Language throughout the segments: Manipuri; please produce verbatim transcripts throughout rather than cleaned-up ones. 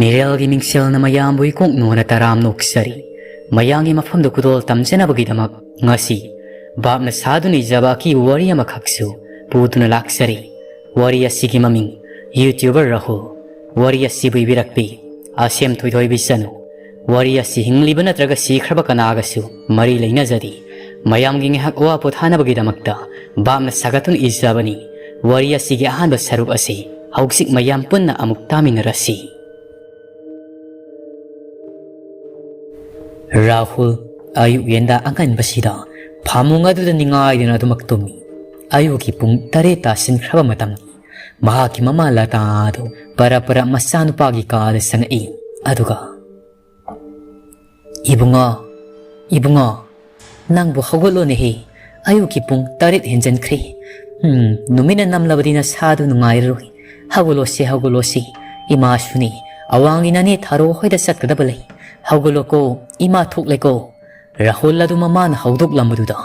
ꯃꯤꯔꯦꯜꯒꯤ ꯃꯤꯡꯁꯦꯜꯅ ꯃꯌꯥꯝꯕꯨ ꯏꯀꯣꯛ ꯅꯣꯟꯅ ꯇꯔꯥꯝ ꯅꯣꯛꯆꯔꯤ꯫ ꯃꯌꯥꯝꯒꯤ ꯃꯐꯝꯗ ꯈꯨꯗꯣꯜ ꯇꯝꯖꯅꯕꯒꯤꯗꯃꯛ ꯉꯁꯤ ꯚꯥꯞꯅ ꯁꯥꯗꯨꯅ ꯏꯖꯕ ꯑꯀꯤꯕ ꯋꯥꯔꯤ ꯑꯃꯈꯛꯁꯨ ꯄꯨꯗꯨꯅ ꯂꯥꯛꯆꯔꯤ꯫ ꯋꯥꯔꯤ ꯑꯁꯤꯒꯤ ꯃꯃꯤꯡ YouTuber ꯔꯥꯍꯨꯜ꯫ ꯋꯥꯔꯤ ꯑꯁꯤꯕꯨ ꯏꯕꯤꯔꯛꯄꯤ ꯑꯁꯦꯝ ꯊꯣꯏꯊꯣꯏꯕꯤ ꯆꯅꯨ꯫ ꯋꯥꯔꯤ ꯑꯁꯤ ꯍꯤꯡꯂꯤꯕ ꯅꯠꯇ꯭ꯔꯒ ꯁꯤꯈ꯭ꯔꯕ ꯀꯅꯥꯒꯁꯨ ꯃꯔꯤ ꯂꯩꯅꯖꯗꯦ꯫ ꯃꯌꯥꯝꯒꯤ ꯉꯥꯏꯍꯥꯛ ꯋꯥ ꯄꯣꯊꯥꯅꯕꯒꯤꯗꯃꯛꯇ ꯚꯥꯞꯅ ꯁꯥꯒꯠꯇꯨꯅ ꯏꯖꯕꯅꯤ꯫ ꯋꯥꯔꯤ ꯑꯁꯤꯒꯤ ꯑꯍꯥꯟꯕ ꯁꯔꯨꯛ ꯑꯁꯤ ꯍꯧꯖꯤꯛ ꯃꯌꯥꯝ ꯄꯨꯟꯅ ꯑꯃꯨꯛ ꯇꯥꯃꯤꯟꯅꯔꯁꯤ꯫ ꯔꯥꯍꯨꯜ ꯑꯌꯨꯛ ꯌꯦꯟꯗꯥ ꯑꯉꯟꯕꯁꯤꯗ ꯐꯃꯨꯡ ꯑꯗꯨꯗ ꯅꯤꯡꯉꯥꯏꯗꯨꯅ ꯑꯗꯨꯃꯛ ꯇꯨꯝꯃꯤ꯫ ꯑꯌꯨꯛꯀꯤ ꯄꯨꯡ ꯇꯔꯦꯠ ꯇꯥꯁꯤꯟꯈ꯭ꯔꯕ ꯃꯇꯝꯅꯤ꯫ ꯃꯍꯥꯛꯀꯤ ꯃꯃꯥ ꯂꯇꯥ ꯑꯗꯨ ꯄꯔꯞ ꯄꯔꯞ ꯃꯆꯥꯅꯨꯄꯥꯒꯤ ꯀꯥꯗ ꯆꯪꯉꯛꯏ꯫ ꯑꯗꯨꯒ, "ꯏꯕꯨꯡꯉꯣ, ꯏꯕꯨꯡꯉꯣ, ꯅꯪꯕꯨ ꯍꯧꯒꯠꯂꯣꯅꯦꯍꯦ꯫ ꯑꯌꯨꯛꯀꯤ ꯄꯨꯡ ꯇꯔꯦꯠ ꯍꯦꯟꯖꯟꯈ꯭ꯔꯦ꯫ ꯎꯝ, ꯅꯨꯃꯤꯠꯅ ꯅꯝꯂꯕꯗꯤ ꯅꯁꯥꯗꯨ ꯅꯨꯡꯉꯥꯏꯔꯔꯣꯏ꯫ ꯍꯧꯒꯠꯂꯣꯁꯦ, ꯍꯧꯒꯠꯂꯣꯁꯦ꯫ ꯏꯃꯥꯁꯨꯅꯤ, ꯑꯋꯥꯡꯒꯤ ꯅꯅꯦ ꯊꯥꯔꯣ ꯍꯣꯏꯗ ꯆꯠꯀꯗꯕ ꯂꯩ꯫ ꯍꯧꯒꯠꯂꯣꯀꯣ, ꯏꯃꯥ ꯊꯣꯛꯂꯦꯀꯣ꯫" ꯔꯥꯍꯨꯜ ꯑꯗꯨ ꯃꯃꯥꯅ ꯍꯧꯗꯣꯛꯂꯝꯕꯗꯨꯗ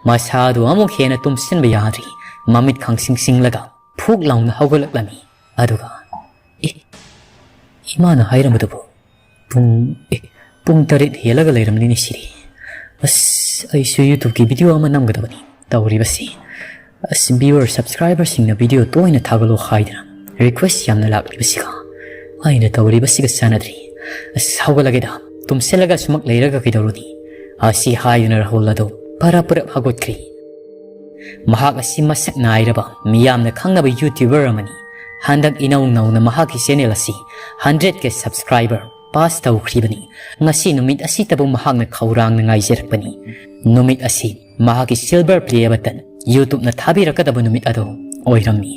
ꯃꯁꯥꯗꯨ ꯑꯃꯨꯛ ꯍꯦꯟꯅ ꯇꯨꯝꯁꯤꯟꯕ ꯌꯥꯗ꯭ꯔꯤ꯫ ꯃꯃꯤꯠ ꯈꯪꯁꯤꯡ ꯁꯤꯡꯂꯒ ꯐꯨꯛ ꯂꯥꯎꯅ ꯍꯧꯒꯠꯂꯛꯂꯝꯃꯤ꯫ ꯑꯗꯨꯒ, "ꯑꯦ, ꯏꯃꯥꯅ ꯍꯥꯏꯔꯝꯕꯗꯨꯕꯨ ꯄꯨꯡ, ꯑꯦ, ꯄꯨꯡ ꯇꯔꯦꯠ ꯍꯦꯜꯂꯒ ꯂꯩꯔꯝꯂꯤꯅꯦ ꯁꯤꯗꯤ꯫ ꯑꯁ, ꯑꯩꯁꯨ YouTubeꯀꯤ video ꯑꯃ ꯅꯝꯒꯗꯕꯅꯤ ꯇꯧꯔꯤꯕꯁꯤ꯫ ꯑꯁ, viewer subscriberꯁꯤꯡꯅ video ꯇꯣꯏꯅ ꯊꯥꯒꯠꯂꯣ ꯍꯥꯏꯗꯅ request ꯌꯥꯝꯅ ꯂꯥꯛꯂꯤꯕꯁꯤꯒ ꯑꯩꯅ ꯇꯧꯔꯤꯕꯁꯤꯒ ꯆꯥꯟꯅꯗ꯭ꯔꯤ꯫ ꯑꯁ, ꯍꯧꯒꯠꯂꯒꯦꯗ, ꯇꯨꯝꯁꯤꯜꯂꯒ ꯁꯨꯃꯛ ꯂꯩꯔꯒ ꯀꯩꯗꯧꯔꯨꯅꯤ?" ꯑꯁꯤ ꯍꯥꯏꯗꯨꯅ ꯔꯥꯍꯨꯜ ꯑꯗꯨ ꯄꯔꯞ ꯄꯔꯞ ꯍꯧꯒꯠꯈ꯭ꯔꯤ꯫ ꯃꯍꯥꯛ ꯑꯁꯤ ꯃꯁꯛ ꯅꯥꯏꯔꯕ ꯃꯤꯌꯥꯝꯅ ꯈꯪꯅꯕ YouTuber ꯑꯃꯅꯤ꯫ ꯍꯟꯗꯛ ꯏꯅꯧ ꯅꯧꯅ ꯃꯍꯥꯛꯀꯤ channel ꯑꯁꯤ hundred K subscriber pass ꯇꯧꯈ꯭ꯔꯤꯕꯅꯤ꯫ ꯉꯁꯤ ꯅꯨꯃꯤꯠ ꯑꯁꯤꯇꯕꯨ ꯃꯍꯥꯛꯅ ꯈꯧꯔꯥꯡꯅ ꯉꯥꯏꯖꯔꯛꯄꯅꯤ꯫ ꯅꯨꯃꯤꯠ ꯑꯁꯤ ꯃꯍꯥꯛꯀꯤ silver play button YouTubeꯅ ꯊꯥꯕꯤꯔꯛꯀꯗꯕ ꯅꯨꯃꯤꯠ ꯑꯗꯨ ꯑꯣꯏꯔꯝꯃꯤ꯫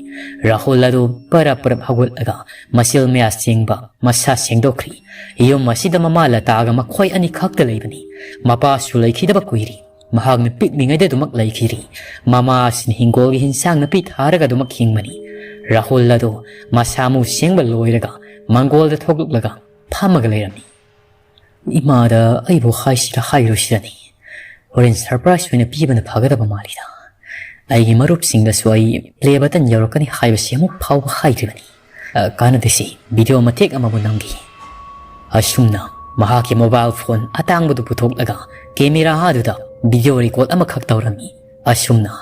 ꯔꯥꯍꯨꯜ ꯑꯗꯨ ꯄꯔꯞ ꯄꯔꯞ ꯍꯧꯒꯠꯂꯒ ꯃꯆꯤꯜ ꯃꯌꯥ ꯁꯦꯡꯕ, ꯃꯁꯥ ꯁꯦꯡꯗꯣꯛꯈ꯭ꯔꯤ꯫ ꯌꯨꯝ ꯑꯁꯤꯗ ꯃꯃꯥ ꯂꯇꯥꯒ ꯃꯈꯣꯏ ꯑꯅꯤꯈꯛꯇ ꯂꯩꯕꯅꯤ꯫ ꯃꯄꯥꯁꯨ ꯂꯩꯈꯤꯗꯕ ꯀꯨꯏꯔꯦ꯫ ꯃꯍꯥꯛꯅ ꯄꯤꯛꯂꯤꯉꯩꯗ ꯑꯗꯨꯃꯛ ꯂꯩꯈꯤꯔꯤ꯫ ꯃꯃꯥ ꯑꯁꯤꯅ ꯍꯤꯡꯒꯣꯜꯒꯤ ꯍꯤꯟꯁꯥꯡ ꯅꯥꯄꯤ ꯊꯥꯔꯒ ꯑꯗꯨꯃꯛ ꯍꯤꯡꯕꯅꯤ꯫ ꯔꯥꯍꯨꯜ ꯑꯗꯨ ꯃꯁꯥ ꯃꯎ ꯁꯦꯡꯕ ꯂꯣꯏꯔꯒ ꯃꯪꯒꯣꯜꯗ ꯊꯣꯛꯂꯛꯂꯒ ꯐꯝꯃꯒ ꯂꯩꯔꯝꯃꯤ꯫ ꯏꯃꯥꯗ ꯑꯩꯕꯨ ꯍꯥꯏꯁꯤꯔ ꯍꯥꯏꯔꯣꯏꯁꯤꯔꯅꯤ꯫ ꯍꯣꯔꯦꯟ surprise ꯑꯣꯏꯅ ꯄꯤꯕꯅ ꯐꯒꯗꯕ ꯃꯥꯜꯂꯤꯗ꯫ ꯑꯩꯒꯤ ꯃꯔꯨꯞꯁꯤꯡꯗꯁꯨ ꯑꯩ play button ꯌꯧꯔꯛꯀꯅꯤ ꯍꯥꯏꯕꯁꯤ ꯑꯃꯨꯛ ꯐꯥꯎꯕ ꯍꯥꯏꯗ꯭ꯔꯤꯕꯅꯤ꯫ ꯑ, ꯀꯥꯟꯅꯗꯦꯁꯤ, video ꯃꯇꯦꯛ ꯑꯃꯕꯨ ꯅꯝꯈꯤ꯫ ꯑꯁꯨꯝꯅ ꯃꯍꯥꯛꯀꯤ mobile phone ꯑꯇꯥꯡꯕꯗꯨ ꯄꯨꯊꯣꯛꯂꯒ camera ꯑꯗꯨꯗ video record ꯑꯃꯈꯛ ꯇꯧꯔꯝꯃꯤ꯫ ꯑꯁꯨꯝꯅ,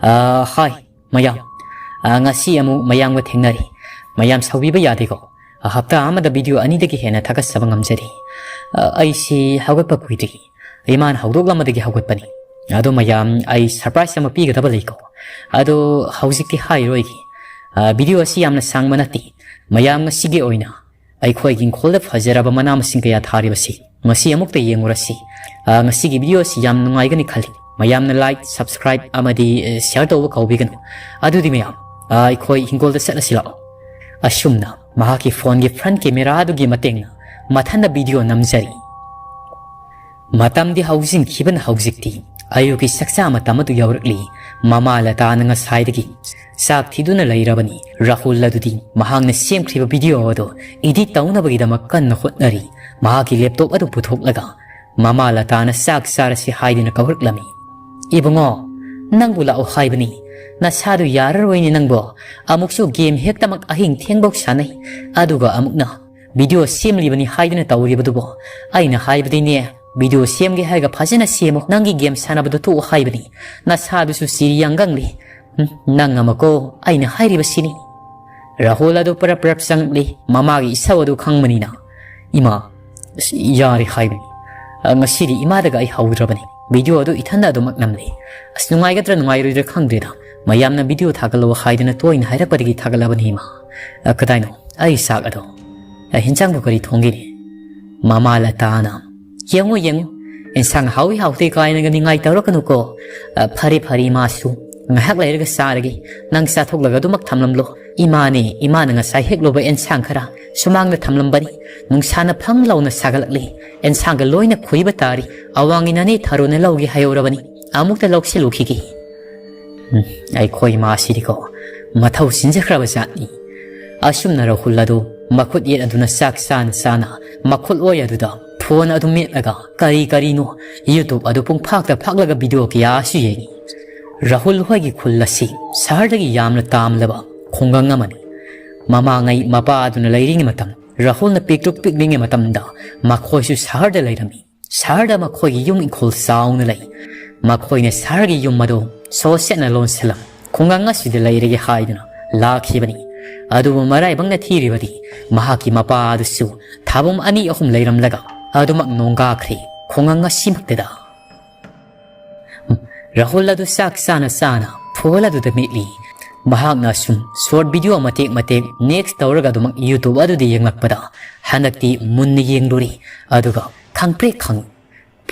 "ꯑ, hi, ꯃꯌꯥꯝ꯫ ꯑ, ꯉꯁꯤ ꯑꯃꯨꯛ ꯃꯌꯥꯝꯒ ꯊꯦꯡꯅꯔꯤ꯫ ꯃꯌꯥꯝ ꯁꯥꯎꯕꯤꯕ ꯌꯥꯗꯦꯀꯣ꯫ ꯑ, ꯍꯞꯇꯥ ꯑꯃꯗ video ꯑꯅꯤꯗꯒꯤ ꯍꯦꯟꯅ ꯊꯥꯒꯠꯆꯕ ꯉꯝꯖꯔꯤ꯫ ꯑ, ꯑꯩꯁꯤ ꯍꯧꯒꯠꯄ ꯀꯨꯏꯗ꯭ꯔꯤ꯫ ꯏꯃꯥꯅ ꯍꯧꯗꯣꯛꯂꯝꯕꯗꯒꯤ ꯍꯧꯒꯠꯄꯅꯤ꯫ ꯑꯗꯣ ꯃꯌꯥꯝ, ꯑꯩ surprise ꯑꯃ ꯄꯤꯒꯗꯕ ꯂꯩꯀꯣ꯫ ꯑꯗꯣ ꯍꯧꯖꯤꯛꯇꯤ ꯍꯥꯏꯔꯣꯏꯒꯦ꯫ ꯑ, video ꯑꯁꯤ ꯌꯥꯝꯅ ꯁꯥꯡꯕ ꯅꯠꯇꯦ꯫ ꯃꯌꯥꯝ, ꯉꯁꯤꯒꯤ ꯑꯣꯏꯅ ꯑꯩꯈꯣꯏꯒꯤ ꯏꯪꯈꯣꯜꯗ ꯐꯖꯔꯕ ꯃꯅꯥ ꯃꯁꯤꯡ ꯀꯌꯥ ꯊꯥꯔꯤꯕꯁꯤ ꯃꯁꯤ ꯑꯃꯨꯛꯇ ꯌꯦꯡꯉꯨꯔꯁꯤ꯫ ꯑ, ꯉꯁꯤꯒꯤ video ꯑꯁꯤ ꯌꯥꯝ ꯅꯨꯡꯉꯥꯏꯒꯅꯤ ꯈꯜꯂꯤ꯫ ꯃꯌꯥꯝꯅ like, subscribe ꯑꯃꯗꯤ, ꯑ, share ꯇꯧꯕ ꯀꯥꯎꯕꯤꯒꯅꯨ꯫ ꯑꯗꯨꯗꯤ ꯃꯌꯥꯝ, ꯑ, ꯑꯩꯈꯣꯏ ꯍꯤꯡꯒꯣꯜꯗ ꯆꯠꯂꯁꯤ ꯂꯥꯛꯑꯣ꯫" ꯑꯁꯨꯝꯅ ꯃꯍꯥꯛꯀꯤ phoneꯒꯤ front camera ꯑꯗꯨꯒꯤ ꯃꯇꯦꯡꯅ ꯃꯊꯟꯇ video ꯅꯝꯖꯔꯤ꯫ ꯃꯇꯝꯗꯤ ꯍꯧꯖꯤꯟꯈꯤꯕꯅ ꯍꯧꯖꯤꯛꯇꯤ ꯑꯌꯨꯛꯀꯤ ꯆꯥꯛꯆꯥ ꯃꯇꯝ ꯑꯗꯨ ꯌꯧꯔꯛꯂꯤ꯫ ꯃꯃꯥ ꯂꯇꯥꯅ ꯉꯁꯥꯏꯗꯒꯤ ꯆꯥꯛ ꯊꯤꯗꯨꯅ ꯂꯩꯔꯕꯅꯤ꯫ ꯔꯥꯍꯨꯜ ꯑꯗꯨꯗꯤ ꯃꯍꯥꯛꯅ ꯁꯦꯝꯈ꯭ꯔꯤꯕ video ꯑꯗꯨ edit ꯇꯧꯅꯕꯒꯤꯗꯃꯛ ꯀꯟꯅ ꯍꯣꯠꯅꯔꯤ꯫ ꯃꯍꯥꯛꯀꯤ laptop ꯑꯗꯨ ꯄꯨꯊꯣꯛꯂꯒ ꯃꯃꯥ ꯂꯇꯥꯅ ꯆꯥꯛ ꯆꯥꯔꯁꯤ ꯍꯥꯏꯗꯨꯅ ꯀꯧꯔꯛꯂꯝꯃꯤ꯫ "ꯏꯕꯨꯡꯉꯣ, ꯅꯪꯕꯨ ꯂꯥꯛꯑꯣ ꯍꯥꯏꯕꯅꯤ꯫ ꯅꯁꯥꯗꯨ ꯌꯥꯔꯔꯣꯏꯅꯦ ꯅꯪꯕꯣ꯫ ꯑꯃꯨꯛꯁꯨ game ꯍꯦꯛꯇꯃꯛ ꯑꯍꯤꯡ ꯊꯦꯡꯕꯧ ꯁꯥꯟꯅꯩ꯫ ꯑꯗꯨꯒ ꯑꯃꯨꯛꯅ video ꯁꯦꯝꯂꯤꯕꯅꯤ ꯍꯥꯏꯗꯨꯅ ꯇꯧꯔꯤꯕꯗꯨꯕꯨ꯫ ꯑꯩꯅ ꯍꯥꯏꯕꯗꯤꯅꯦ, video ꯁꯦꯝꯒꯦ ꯍꯥꯏꯔꯒ ꯐꯖꯅ ꯁꯦꯝꯃꯨ꯫ ꯅꯪꯒꯤ game ꯁꯥꯟꯅꯕꯗꯣ ꯇꯣꯛꯑꯣ ꯍꯥꯏꯕꯅꯤ꯫ ꯅꯁꯥꯗꯨꯁꯨ ꯁꯤꯔꯤ ꯌꯥꯡꯒꯪꯂꯤ꯫ ꯎꯝ, ꯅꯪ ꯑꯃꯀꯣ, ꯑꯩꯅ ꯍꯥꯏꯔꯤꯕꯁꯤꯅꯤ꯫" ꯔꯥꯍꯨꯜ ꯑꯗꯨ ꯄꯔꯞ ꯄꯔꯞ ꯆꯪꯂꯛꯂꯤ꯫ ꯃꯃꯥꯒꯤ ꯏꯁꯧ ꯑꯗꯨ ꯈꯪꯕꯅꯤꯅ, "ꯏꯃꯥ, ꯑꯁ, ꯌꯥꯔꯦ ꯍꯥꯏꯕꯅꯤ꯫ ꯑ, ꯉꯁꯤꯗꯤ ꯏꯃꯥꯗꯒ ꯑꯩ ꯍꯧꯗ꯭ꯔꯕꯅꯤ꯫ Video ꯑꯗꯨ ꯏꯊꯟꯗ ꯑꯗꯨꯃꯛ ꯅꯝꯂꯤ꯫ ꯑꯁ, ꯅꯨꯡꯉꯥꯏꯒꯗ꯭ꯔꯥ ꯅꯨꯡꯉꯥꯏꯔꯣꯏꯗ꯭ꯔꯥ ꯈꯪꯗ꯭ꯔꯦꯗ꯫ ꯃꯌꯥꯝꯅ video ꯊꯥꯒꯠꯂꯣ ꯍꯥꯏꯗꯨꯅ ꯇꯣꯏꯅ ꯍꯥꯏꯔꯛꯄꯗꯒꯤ ꯊꯥꯒꯠꯂꯕꯅꯤ, ꯏꯃꯥ꯫ ꯑ, ꯀꯗꯥꯏꯅꯣ? ꯑꯩ ꯆꯥꯛ ꯑꯗꯣ꯫ ꯑ, ꯍꯤꯟꯖꯥꯡꯕꯨ ꯀꯔꯤ ꯊꯣꯡꯒꯦꯅꯦ?" ꯃꯃꯥ ꯂꯇꯥꯅ, "ꯌꯦꯡꯉꯨ, ꯌꯦꯡꯉꯨ, ꯏꯟꯁꯥꯡ ꯍꯥꯎꯏ ꯍꯥꯎꯇꯦ ꯀꯥꯏꯅꯒ ꯅꯤꯡꯉꯥꯏ ꯇꯧꯔꯛꯀꯅꯨꯀꯣ꯫ ꯑ, ꯐꯔꯦ, ꯐꯔꯦ, ꯏꯃꯥꯁꯨ ꯉꯥꯏꯍꯥꯛ ꯂꯩꯔꯒ ꯆꯥꯔꯒꯦ꯫ ꯅꯪ ꯆꯥꯊꯣꯛꯂꯒ ꯑꯗꯨꯃꯛ ꯊꯝꯂꯝꯂꯣ꯫" "ꯏꯃꯥꯅꯦ, ꯏꯃꯥꯅ ꯉꯁꯥꯏ ꯍꯦꯛꯂꯨꯕ ꯏꯟꯁꯥꯡ ꯈꯔ ꯁꯨꯃꯥꯡꯗ ꯊꯝꯂꯝꯕꯅꯤ꯫ ꯅꯨꯡꯁꯥꯅ ꯐꯪ ꯂꯥꯎꯅ ꯁꯥꯒꯠꯂꯛꯂꯤ꯫ ꯏꯟꯁꯥꯡꯒ ꯂꯣꯏꯅ ꯈꯨꯏꯕ ꯇꯥꯔꯤ꯫ ꯑꯋꯥꯡꯒꯤ ꯅꯅꯦ ꯊꯔꯣꯅ ꯂꯧꯒꯦ ꯍꯥꯏꯍꯧꯔꯕꯅꯤ꯫ ꯑꯃꯨꯛꯇ ꯂꯧꯁꯤꯜꯂꯨꯈꯤꯒꯦ꯫" ꯎꯝ, ꯑꯩꯈꯣꯏ ꯏꯃꯥꯁꯤꯗꯤꯀꯣ ꯃꯊꯧ ꯆꯤꯟꯖꯈ꯭ꯔꯕ ꯖꯥꯠꯅꯤ꯫ ꯑꯁꯨꯝꯅ ꯔꯥꯍꯨꯜ ꯑꯗꯨ ꯃꯈꯨꯠ ꯌꯦꯠ ꯑꯗꯨꯅ ꯆꯥꯛ ꯆꯥꯅ ꯆꯥꯅ ꯃꯈꯨꯠ ꯑꯣꯏ ꯑꯗꯨꯗ phone ꯑꯗꯨ ꯃꯦꯠꯂꯒ ꯀꯔꯤ ꯀꯔꯤꯅꯣ YouTube ꯑꯗꯨ ꯄꯨꯡ ꯐꯥꯛꯇ ꯐꯥꯛꯂꯒ video ꯀꯌꯥꯁꯨ ꯌꯦꯡꯉꯤ꯫ ꯔꯥꯍꯨꯜ ꯍꯣꯏꯒꯤ ꯈꯨꯜ ꯑꯁꯤ ꯁꯍꯔꯗꯒꯤ ꯌꯥꯝꯅ ꯇꯥꯝꯂꯕ ꯈꯨꯡꯒꯪ ꯑꯃꯅꯤ꯫ ꯃꯃꯥꯡꯉꯩ ꯃꯄꯥ ꯑꯗꯨꯅ ꯂꯩꯔꯤꯉꯩ ꯃꯇꯝ, ꯔꯥꯍꯨꯜꯅ ꯄꯤꯛꯇ꯭ꯔꯨꯛ ꯄꯤꯛꯂꯤꯉꯩ ꯃꯇꯝꯗ ꯃꯈꯣꯏꯁꯨ ꯁꯍꯔꯗ ꯂꯩꯔꯝꯃꯤ꯫ ꯁꯍꯔꯗ ꯃꯈꯣꯏꯒꯤ ꯌꯨꯝ ꯏꯪꯈꯣꯜ ꯆꯥꯎꯅ ꯂꯩ꯫ ꯃꯈꯣꯏꯅ ꯁꯍꯔꯒꯤ ꯌꯨꯝ ꯑꯗꯨ ꯁꯣꯁꯦꯠꯅ ꯂꯣꯟꯁꯤꯜꯂꯝ ꯈꯨꯡꯒꯪ ꯑꯁꯤꯗ ꯂꯩꯔꯒꯦ ꯍꯥꯏꯗꯨꯅ ꯂꯥꯛꯈꯤꯕꯅꯤ꯫ ꯑꯗꯨꯕꯨ ꯃꯔꯥꯏꯕꯪꯅ ꯊꯤꯔꯤꯕꯗꯤ ꯃꯍꯥꯛꯀꯤ ꯃꯄꯥ ꯑꯗꯨꯁꯨ ꯊꯥꯕꯨꯝ ꯑꯅꯤ ꯑꯍꯨꯝ ꯂꯩꯔꯝꯂꯒ ꯑꯗꯨꯃꯛ ꯅꯣꯡꯒꯥꯈ꯭ꯔꯦ ꯈꯨꯡꯒꯪ ꯑꯁꯤꯃꯛꯇꯗ꯫ ꯔꯥꯍꯨꯜ ꯑꯗꯨ ꯆꯥꯛ ꯆꯥꯅ ꯆꯥꯅ ꯐꯣꯟ ꯑꯗꯨꯗ ꯃꯦꯠꯂꯤ꯫ ꯃꯍꯥꯛꯅ ꯁꯨꯝ ꯁꯣꯔꯠ ꯚꯤꯗꯤꯑꯣ ꯃꯇꯦꯛ ꯃꯇꯦꯛ ꯅꯦꯛꯁ ꯇꯧꯔꯒ ꯑꯗꯨꯃꯛ ꯌꯨꯇ꯭ꯌꯨꯕ ꯑꯗꯨꯗ ꯌꯦꯡꯂꯛꯄꯗ ꯍꯟꯗꯛꯇꯤ ꯃꯨꯟꯅ ꯌꯦꯡꯂꯨꯔꯦ꯫ ꯑꯗꯨꯒ ꯈꯪꯄ꯭ꯔꯦꯛ ꯈꯪ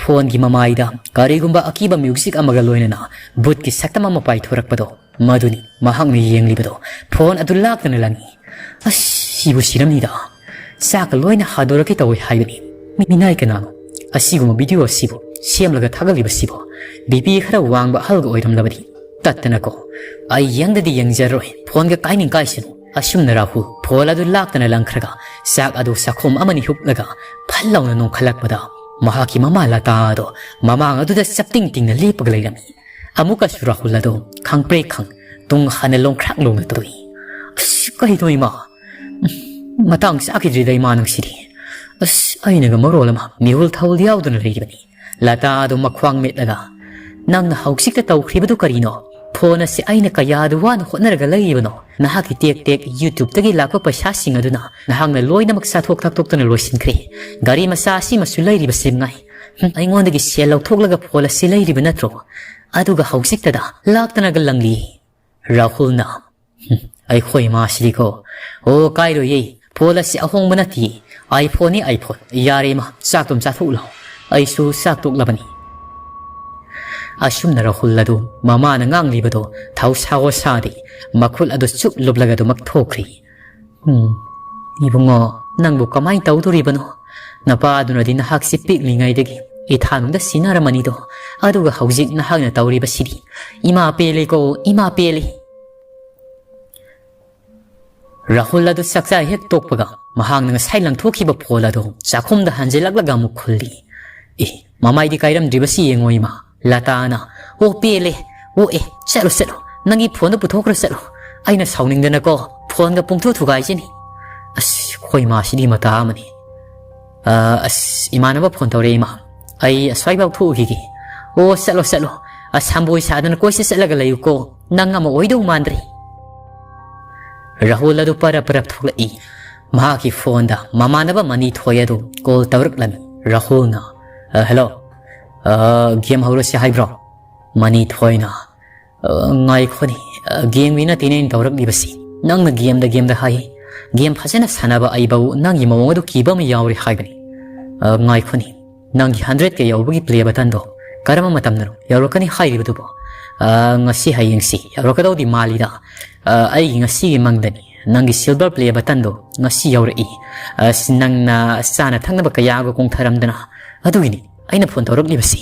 ꯐꯣꯟꯒꯤ ꯃꯃꯥꯏꯗ ꯀꯔꯤꯒꯨꯝꯕ ꯑꯀꯤꯕ ꯃ꯭ꯌꯨꯖꯤꯛ ꯑꯃꯒ ꯂꯣꯏꯅꯅ ꯚꯨꯠꯀꯤ ꯁꯛꯇꯝ ꯑꯃ ꯄꯥꯏꯊꯣꯔꯛꯄꯗꯣ ꯃꯗꯨꯅꯤ ꯃꯍꯥꯛꯅ ꯌꯦꯡꯂꯤꯕꯗꯣ꯫ ꯐꯣꯟ ꯑꯗꯨ ꯂꯥꯛꯇꯅ ꯂꯪꯏ꯫ ꯑꯁ, ꯁꯤꯕꯨ ꯁꯤꯔꯝꯅꯤꯗ꯫ ꯆꯥꯛꯀ ꯂꯣꯏꯅ ꯍꯥꯗꯣꯔꯛꯀꯦ ꯇꯧꯏ ꯍꯥꯏꯕꯅꯤ꯫ ꯃꯤ-, ꯃꯤꯅꯥꯏ ꯀꯅꯥꯅꯣ? ꯑꯁꯤꯒꯨꯝꯕ ꯚꯤꯗꯤꯑꯣ ꯑꯁꯤꯕꯨ ꯁꯦꯝꯂꯒ ꯊꯥꯒꯠꯂꯤꯕꯁꯤꯕꯨ? ꯕꯤ ꯄꯤ ꯈꯔ ꯋꯥꯡꯕ ꯑꯍꯜꯒ ꯑꯣꯏꯔꯝꯂꯕꯗꯤ ꯇꯠꯇꯅꯀꯣ꯫ ꯑꯩ ꯌꯦꯡꯗꯗꯤ ꯌꯦꯡꯖꯔꯣꯏ, ꯐꯣꯟꯒ ꯀꯥꯏꯅꯤꯡ ꯀꯥꯏꯁꯅꯨ꯫ ꯑꯁꯨꯝꯅ ꯔꯥꯍꯨꯜ ꯐꯣꯟ ꯑꯗꯨ ꯂꯥꯛꯇꯅ ꯂꯪꯈ꯭ꯔꯒ ꯆꯥꯛ ꯑꯗꯨ ꯆꯥꯛꯈꯣꯝ ꯑꯃꯅꯤ ꯍꯨꯞꯂꯒ ꯐꯠ ꯂꯥꯎꯅ ꯅꯣꯡꯈꯠꯂꯛꯄꯗ ꯃꯍꯥꯛꯀꯤ ꯃꯃꯥ ꯂꯇꯥ ꯑꯗꯣ ꯃꯃꯥꯡ ꯑꯗꯨꯗ ꯆꯞꯇꯤꯡ ꯇꯤꯡꯅ ꯂꯦꯞꯄꯒ ꯂꯩꯔꯝꯃꯤ꯫ ꯑꯃꯨꯛꯀꯁꯨ ꯔꯥꯍꯨꯜ ꯑꯗꯣ ꯈꯪꯄ꯭ꯔꯦꯛ ꯈꯪ ꯇꯨꯡ ꯍꯟꯅ ꯂꯣꯡꯈ꯭ꯔꯥꯛ ꯂꯣꯡꯅ ꯇꯧꯏ꯫ ꯑꯁ, ꯀꯩꯅꯣ ꯏꯃꯥ? ꯃꯇꯥꯡ ꯆꯥꯈꯤꯗ꯭ꯔꯤꯗ ꯏꯃꯥ ꯅꯪꯁꯤꯗꯤ꯫ ꯑꯁ, ꯑꯩꯅꯒ ꯃꯔꯣꯜ ꯑꯃ ꯃꯤꯍꯨꯜ ꯊꯧꯜ ꯌꯥꯎꯗꯅ ꯂꯩꯔꯤꯕꯅꯤ꯫ ꯂꯇꯥ ꯑꯗꯨ ꯃꯈ꯭ꯋꯥꯡ ꯃꯦꯠꯂꯒ, "ꯅꯪꯅ ꯍꯧꯖꯤꯛꯇ ꯇꯧꯈ꯭ꯔꯤꯕꯗꯨ ꯀꯔꯤꯅꯣ? ꯐꯣꯟ ꯑꯁꯤ ꯑꯩꯅ ꯀꯌꯥꯗ ꯋꯥꯅ ꯍꯣꯠꯅꯔꯒ ꯂꯩꯔꯤꯕꯅꯣ? ꯅꯍꯥꯛꯀꯤ ꯇꯦꯛ ꯇꯦꯛ ꯌꯨꯇ꯭ꯌꯨꯕꯇꯒꯤ ꯂꯥꯛꯄ ꯄꯩꯁꯥꯁꯤꯡ ꯑꯗꯨꯅ ꯅꯍꯥꯛꯅ ꯂꯣꯏꯅꯃꯛ ꯆꯥꯊꯣꯛ ꯊꯛꯇꯣꯛꯇꯅ ꯂꯣꯏꯁꯤꯟꯈ꯭ꯔꯦ꯫ ꯒꯥꯔꯤ ꯃꯆꯥ ꯑꯁꯤꯃꯁꯨ ꯂꯩꯔꯤꯕꯁꯤ ꯉꯥꯏ꯫ ꯍꯨꯝ, ꯑꯩꯉꯣꯟꯗꯒꯤ ꯁꯦꯜ ꯂꯧꯊꯣꯛꯂꯒ ꯐꯣꯟ ꯑꯁꯤ ꯂꯩꯔꯤꯕ ꯅꯠꯇ꯭ꯔꯣ? ꯑꯗꯨꯒ ꯍꯧꯖꯤꯛꯇꯗ ꯂꯥꯛꯇꯅꯒ ꯂꯪꯂꯤ꯫" ꯔꯥꯍꯨꯜꯅ, "ꯍꯨꯝ, ꯑꯩꯈꯣꯏ ꯏꯃꯥꯁꯤꯗꯤꯀꯣ, ꯑꯣ, ꯀꯥꯏꯔꯣꯏꯌꯦ, ꯐꯣꯟ ꯑꯁꯤ ꯑꯍꯣꯡꯕ ꯅꯠꯇꯦ, ꯑꯥꯏꯐꯣꯟꯅꯤ, ꯑꯥꯏꯐꯣꯟ꯫ ꯌꯥꯔꯦ ꯏꯃꯥ, ꯆꯥꯛꯇꯨꯝ ꯆꯥꯊꯣꯛꯎ ꯂꯥꯎ, ꯑꯩꯁꯨ ꯆꯥꯛ ꯇꯣꯛꯂꯕꯅꯤ꯫" ꯑꯁꯨꯝꯅ ꯔꯥꯍꯨꯜ ꯑꯗꯨ ꯃꯃꯥꯅ ꯉꯥꯡꯂꯤꯕꯗꯣ ꯊꯧꯁꯥ ꯋꯥꯁꯥꯗꯦ, ꯃꯈꯨꯠ ꯑꯗꯨ ꯆꯨꯞ ꯂꯨꯞꯂꯒ ꯑꯗꯨꯃꯛ ꯊꯣꯛꯈ꯭ꯔꯤ꯫ "ꯎꯝ, ꯏꯕꯨꯡꯉꯣ, ꯅꯪꯕꯨ ꯀꯃꯥꯏ ꯇꯧꯗꯣꯔꯤꯕꯅꯣ? ꯅꯄꯥꯗꯨꯅꯗꯤ ꯅꯍꯥꯛꯁꯤ ꯄꯤꯛꯂꯤꯉꯩꯗꯒꯤ ꯏꯊꯥꯅꯨꯡꯗ ꯁꯤꯟꯅꯔꯝꯃꯅꯤꯗꯣ, ꯑꯗꯨꯒ ꯍꯧꯖꯤꯛ ꯅꯍꯥꯛꯅ ꯇꯧꯔꯤꯕꯁꯤꯗꯤ ꯏꯃꯥ ꯄꯦꯜꯂꯦꯀꯣ, ꯏꯃꯥ ꯄꯦꯜꯂꯦ꯫" ꯔꯥꯍꯨꯜ ꯑꯗꯨ ꯆꯥꯛꯆꯥ ꯍꯦꯛ ꯇꯣꯛꯄꯒ ꯃꯍꯥꯛꯅ ꯉꯁꯥꯏ ꯂꯪꯊꯣꯛꯈꯤꯕ ꯐꯣꯟ ꯑꯗꯨ ꯆꯥꯛꯈꯨꯝꯗ ꯍꯟꯖꯤꯜꯂꯛꯂꯒ ꯑꯃꯨꯛ ꯈꯨꯜꯂꯤ꯫ "ꯑꯦ, ꯃꯃꯥꯏꯗꯤ ꯀꯥꯏꯔꯝꯗ꯭ꯔꯤꯕꯁꯤ ꯌꯦꯡꯉꯣ ꯏꯃꯥ꯫" ꯂꯇꯥꯅ, "ꯑꯣ ꯄꯦꯜꯂꯦ, "ꯑꯣ ꯑꯦ, ꯆꯠꯂꯣ ꯆꯠꯂꯣ, ꯅꯪꯒꯤ ꯐꯣꯟꯗꯣ ꯄꯨꯊꯣꯛꯈ꯭ꯔꯣ ꯆꯠꯂꯣ, ꯑꯩꯅ ꯁꯥꯎꯅꯤꯡꯗꯅꯀꯣ ꯐꯣꯟꯒ ꯄꯨꯡꯊꯨ ꯊꯨꯒꯥꯏꯖꯅꯤ꯫ ꯑꯁ, ꯑꯩꯈꯣꯏ ꯃꯥꯁꯤꯗꯤ ꯃꯇꯥ ꯑꯃꯅꯤ꯫ ꯑ, ꯑꯁ, ꯏꯃꯥꯟꯅꯕ ꯐꯣꯟ ꯇꯧꯔꯛꯑꯦ ꯏꯃꯥ, ꯑꯩ ꯑꯁ꯭ꯋꯥꯏꯐꯥꯎ ꯊꯣꯛꯎꯈꯤꯒꯦ꯫ ꯑꯣ, ꯆꯠꯂꯣ ꯆꯠꯂꯣ, ꯑꯁ, ꯁꯝꯕꯣꯏ ꯁꯥꯗꯅ ꯀꯣꯏꯆꯠ ꯆꯠꯂꯒ ꯂꯩꯌꯨꯀꯣ, ꯅꯪ ꯑꯃ ꯑꯣꯏꯗꯧ ꯃꯥꯟꯗ꯭ꯔꯦ"꯫ ꯔꯥꯍꯨꯜ ꯑꯗꯨ ꯄꯔꯞ ꯄꯔꯞ ꯊꯣꯛꯂꯛꯏ꯫ ꯃꯍꯥꯛꯀꯤ ꯐꯣꯟꯗ ꯃꯃꯥꯟꯅꯕ ꯃꯅꯤꯊꯣꯏ ꯑꯗꯨ ꯀꯣꯜ ꯇꯧꯔꯛꯂꯝꯃꯤ꯫ ꯔꯥꯍꯨꯜꯅ, "ꯑ, ꯍꯦꯜꯂꯣ, ꯑ, ꯒꯦꯝ ꯍꯧꯔꯁꯤ ꯍꯥꯏꯕ꯭ꯔꯣ?" ꯃꯅꯤꯊꯣꯏꯅ, "ꯑ, ꯉꯥꯏꯈꯣꯅꯦ, ꯑ, ꯒꯦꯝꯒꯤ ꯅꯠꯇꯦꯅꯦ ꯑꯩꯅ ꯇꯧꯔꯛꯂꯤꯕꯁꯤ꯫ ꯅꯪꯅ ꯒꯦꯝꯗ ꯒꯦꯝꯗ ꯍꯥꯏ꯫ ꯒꯦꯝ ꯐꯖꯅ ꯁꯥꯟꯅꯕ ꯑꯩꯕꯧ ꯅꯪꯒꯤ ꯃꯑꯣꯡ ꯑꯗꯨ ꯀꯤꯕ ꯑꯃ ꯌꯥꯎꯔꯤ ꯍꯥꯏꯕꯅꯤ꯫ ꯑ, ꯉꯥꯏꯈꯣꯅꯦ, ꯅꯪꯒꯤ ꯍꯟꯗ꯭ꯔꯦꯠ ꯀꯦ ꯌꯧꯕꯒꯤ ꯄ꯭ꯂꯦ ꯕꯇꯟꯗꯣ ꯀꯔꯝꯕ ꯃꯇꯝꯗꯅꯣ ꯌꯧꯔꯛꯀꯅꯤ ꯍꯥꯏꯔꯤꯕꯗꯨꯕꯣ? ꯑ, ꯉꯁꯤ ꯍꯌꯦꯡꯁꯤ ꯌꯧꯔꯛꯀꯗꯧꯗꯤ ꯃꯥꯜꯂꯤꯗ꯫ ꯑ, ꯑꯩꯒꯤ ꯉꯁꯤꯒꯤ ꯃꯪꯗꯅꯤ ꯅꯪꯒꯤ ꯁꯤꯜꯚꯔ ꯄ꯭ꯂꯦ ꯕꯇꯟꯗꯣ ꯉꯁꯤ ꯌꯧꯔꯛꯏ꯫ ꯑꯁ, ꯅꯪꯅ ꯆꯥꯅ ꯊꯛꯅꯕ ꯀꯌꯥꯒ ꯀꯣꯡꯊꯔꯝꯗꯅ꯫ ꯑꯗꯨꯒꯤꯅꯤ ꯑꯩꯅ ꯐꯣꯟ ꯇꯧꯔꯛꯂꯤꯕꯁꯤ"꯫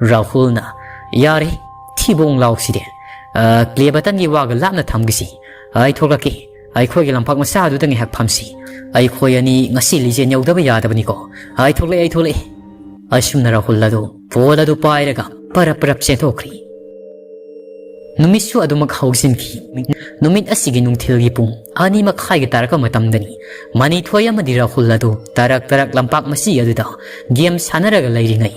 ꯔꯥꯍꯨꯜꯅ, "ꯌꯥꯔꯦ, ꯊꯤꯕꯣꯡ ꯂꯥꯎꯁꯤꯗꯤ꯫ ꯑ, ꯄ꯭ꯂꯦ ꯕꯇꯟꯒꯤ ꯋꯥꯒ ꯂꯥꯞꯅ ꯊꯝꯈꯤꯁꯤ꯫ ꯑꯩ ꯊꯣꯛꯂꯛꯀꯦ꯫ ꯑꯩꯈꯣꯏꯒꯤ ꯂꯝꯄꯥꯛ ꯃꯆꯥ ꯑꯗꯨꯗ ꯉꯥꯏꯍꯥꯛ ꯐꯝꯁꯤ꯫ ꯑꯩꯈꯣꯏ ꯑꯅꯤ ꯉꯁꯤ ꯂꯤꯖꯦꯟ ꯌꯧꯗꯕ ꯌꯥꯗꯕꯅꯤꯀꯣ꯫ ꯑꯩ ꯊꯣꯛꯂꯛꯑꯦ, ꯑꯩ ꯊꯣꯛꯂꯛꯑꯦ"꯫ ꯑꯁꯨꯝꯅ ꯔꯥꯍꯨꯜ ꯑꯗꯨ ꯐꯣꯟ ꯑꯗꯨ ꯄꯥꯏꯔꯒ ꯄꯔꯞ ꯄꯔꯞ ꯆꯦꯟꯊꯣꯛꯈ꯭ꯔꯤ꯫ ꯅꯨꯃꯤꯠꯁꯨ ꯑꯗꯨꯃꯛ ꯍꯧꯖꯤꯟꯈꯤ꯫ ꯅꯨꯃꯤꯠ ꯑꯁꯤꯒꯤ ꯅꯨꯡꯊꯤꯜꯒꯤ ꯄꯨꯡ ꯑꯅꯤ ꯃꯈꯥꯏꯒ ꯇꯥꯔꯛꯄ ꯃꯇꯝꯗꯅꯤ ꯃꯅꯤꯊꯣꯏ ꯑꯃꯗꯤ ꯔꯥꯍꯨꯜ ꯑꯗꯨ ꯇꯔꯛ ꯇꯔꯛ ꯂꯝꯄꯥꯛ ꯃꯆꯤ ꯑꯗꯨꯗ ꯒꯦꯝ ꯁꯥꯟꯅꯔꯒ ꯂꯩꯔꯤꯉꯩ,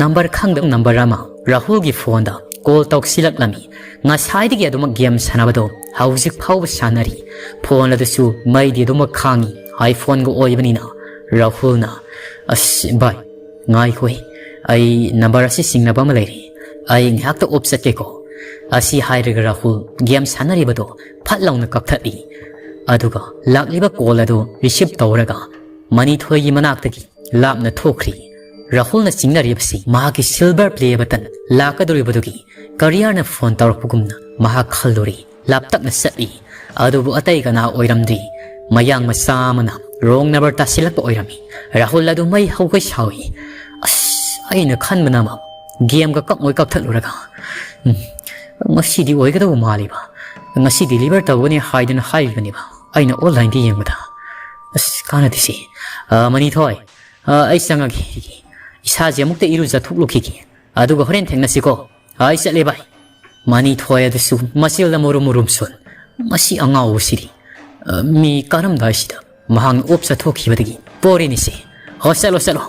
ꯅꯝꯕꯔ ꯈꯪꯗꯕ ꯅꯝꯕꯔ ꯑꯃ ꯔꯥꯍꯨꯜꯒꯤ ꯐꯣꯟꯗ ꯀꯣꯜ ꯇꯧꯁꯤꯜꯂꯛꯂꯝꯃꯤ꯫ ꯉꯁꯥꯏꯗꯒꯤ ꯑꯗꯨꯃꯛ ꯒꯦꯝ ꯁꯥꯟꯅꯕꯗꯣ ꯍꯧꯖꯤꯛ ꯐꯥꯎꯕ ꯁꯥꯟꯅꯔꯤ꯫ ꯐꯣꯟ ꯑꯗꯨꯁꯨ ꯃꯩꯗꯤ ꯑꯗꯨꯃꯛ ꯈꯥꯡꯉꯤ꯫ ꯑꯥꯏꯐꯣꯟꯒ ꯑꯣꯏꯕꯅꯤꯅ ꯔꯥꯍꯨꯜꯅ, "ꯑꯁ ꯚꯥꯏ, ꯉꯥꯏꯈꯣꯍꯦ, ꯑꯩ ꯅꯝꯕꯔ ꯑꯁꯤ ꯆꯤꯡꯅꯕ ꯑꯃ ꯂꯩꯔꯦ꯫ ꯑꯩ ꯉꯥꯏꯍꯥꯛꯇ ꯑꯣꯞ ꯆꯠꯀꯦꯀꯣ"꯫ ꯑꯁꯤ ꯍꯥꯏꯔꯒ ꯔꯥꯍꯨꯜ ꯒꯦꯝ ꯁꯥꯟꯅꯔꯤꯕꯗꯣ ꯐꯠ ꯂꯥꯎꯅ ꯀꯛꯊꯠꯂꯤ꯫ ꯑꯗꯨꯒ ꯂꯥꯛꯂꯤꯕ ꯀꯣꯜ ꯑꯗꯨ ꯔꯤꯁꯤꯞ ꯇꯧꯔꯒ ꯃꯅꯤꯊꯣꯏꯒꯤ ꯃꯅꯥꯛꯇꯒꯤ ꯂꯥꯞꯅ ꯊꯣꯛꯈ꯭ꯔꯤ꯫ ꯔꯥꯍꯨꯜꯅ ꯆꯤꯡꯅꯔꯤꯕꯁꯤ ꯃꯍꯥꯛꯀꯤ ꯁꯤꯜꯚꯔ ꯄ꯭ꯂꯦ ꯕꯇꯟ ꯂꯥꯛꯀꯗꯧꯔꯤꯕꯗꯨꯒꯤ ꯀꯔꯤꯌꯔꯅ ꯐꯣꯟ ꯇꯧꯔꯛꯄꯒꯨꯝꯅ ꯃꯍꯥꯛ ꯈꯜꯂꯨꯔꯤ꯫ ꯂꯥꯞꯇꯛꯅ ꯆꯠꯂꯤ꯫ ꯑꯗꯨꯕꯨ ꯑꯇꯩ ꯀꯅꯥ ꯑꯣꯏꯔꯝꯗ꯭ꯔꯤ꯫ ꯃꯌꯥꯡ ꯃꯆꯥ ꯑꯃꯅ ꯔꯣꯡ ꯅꯝꯕꯔ ꯇꯥꯁꯤꯜꯂꯛꯄ ꯑꯣꯏꯔꯝꯃꯤ꯫ ꯔꯥꯍꯨꯜ ꯑꯗꯨ ꯃꯩ ꯍꯧꯒꯩ ꯁꯥꯎꯏ꯫ ꯑꯁ, ꯑꯩꯅ ꯈꯟꯕꯅ ꯑꯃ, ꯒꯦꯝꯒ ꯀꯛꯉꯣꯏ ꯀꯛꯊꯠꯂꯨꯔꯒ, ꯎꯝ, ꯉꯁꯤꯗꯤ ꯑꯣꯏꯒꯗꯧꯕ ꯃꯥꯜꯂꯤꯕ꯫ ꯉꯁꯤ ꯗꯤꯂꯤꯚꯔ ꯇꯧꯒꯅꯤ ꯍꯥꯏꯗꯅ ꯍꯥꯏꯔꯤꯕꯅꯦꯕ ꯑꯩꯅ ꯑꯣꯟꯂꯥꯏꯟꯗ ꯌꯦꯡꯕꯗ꯫ ꯑꯁ, ꯀꯥꯟꯅꯗꯦꯁꯦ꯫ ꯑ, ꯃꯅꯤꯊꯣꯏ, ꯑ, ꯑꯩ ꯆꯪꯉꯒꯦ꯫ ꯏꯁꯥꯁꯦ ꯑꯃꯨꯛꯇ ꯏꯔꯨꯖꯊꯣꯛꯂꯨꯈꯤꯒꯦ꯫ ꯑꯗꯨꯒ ꯍꯣꯔꯦꯟ ꯊꯦꯡꯅꯁꯤꯀꯣ꯫ ꯑꯩ ꯆꯠꯂꯦ ꯚꯥꯏ꯫ ꯃꯅꯤꯊꯣꯏ ꯑꯗꯨꯁꯨ ꯃꯆꯤꯜꯗ ꯃꯨꯔꯨꯝ ꯃꯨꯔꯨꯝ ꯁꯣꯟ꯫ "ꯃꯁꯤ ꯑꯉꯥꯎꯕꯁꯤꯗꯤ, ꯑ, ꯃꯤ ꯀꯥꯔꯝꯗꯥꯏꯁꯤꯗ ꯃꯍꯥꯛꯅ ꯑꯣꯞ ꯆꯠꯊꯣꯛꯈꯤꯕꯗꯒꯤ ꯄꯣꯔꯤꯅꯤꯁꯦ꯫ ꯍꯣ, ꯆꯠꯂꯣ, ꯆꯠꯂꯣ꯫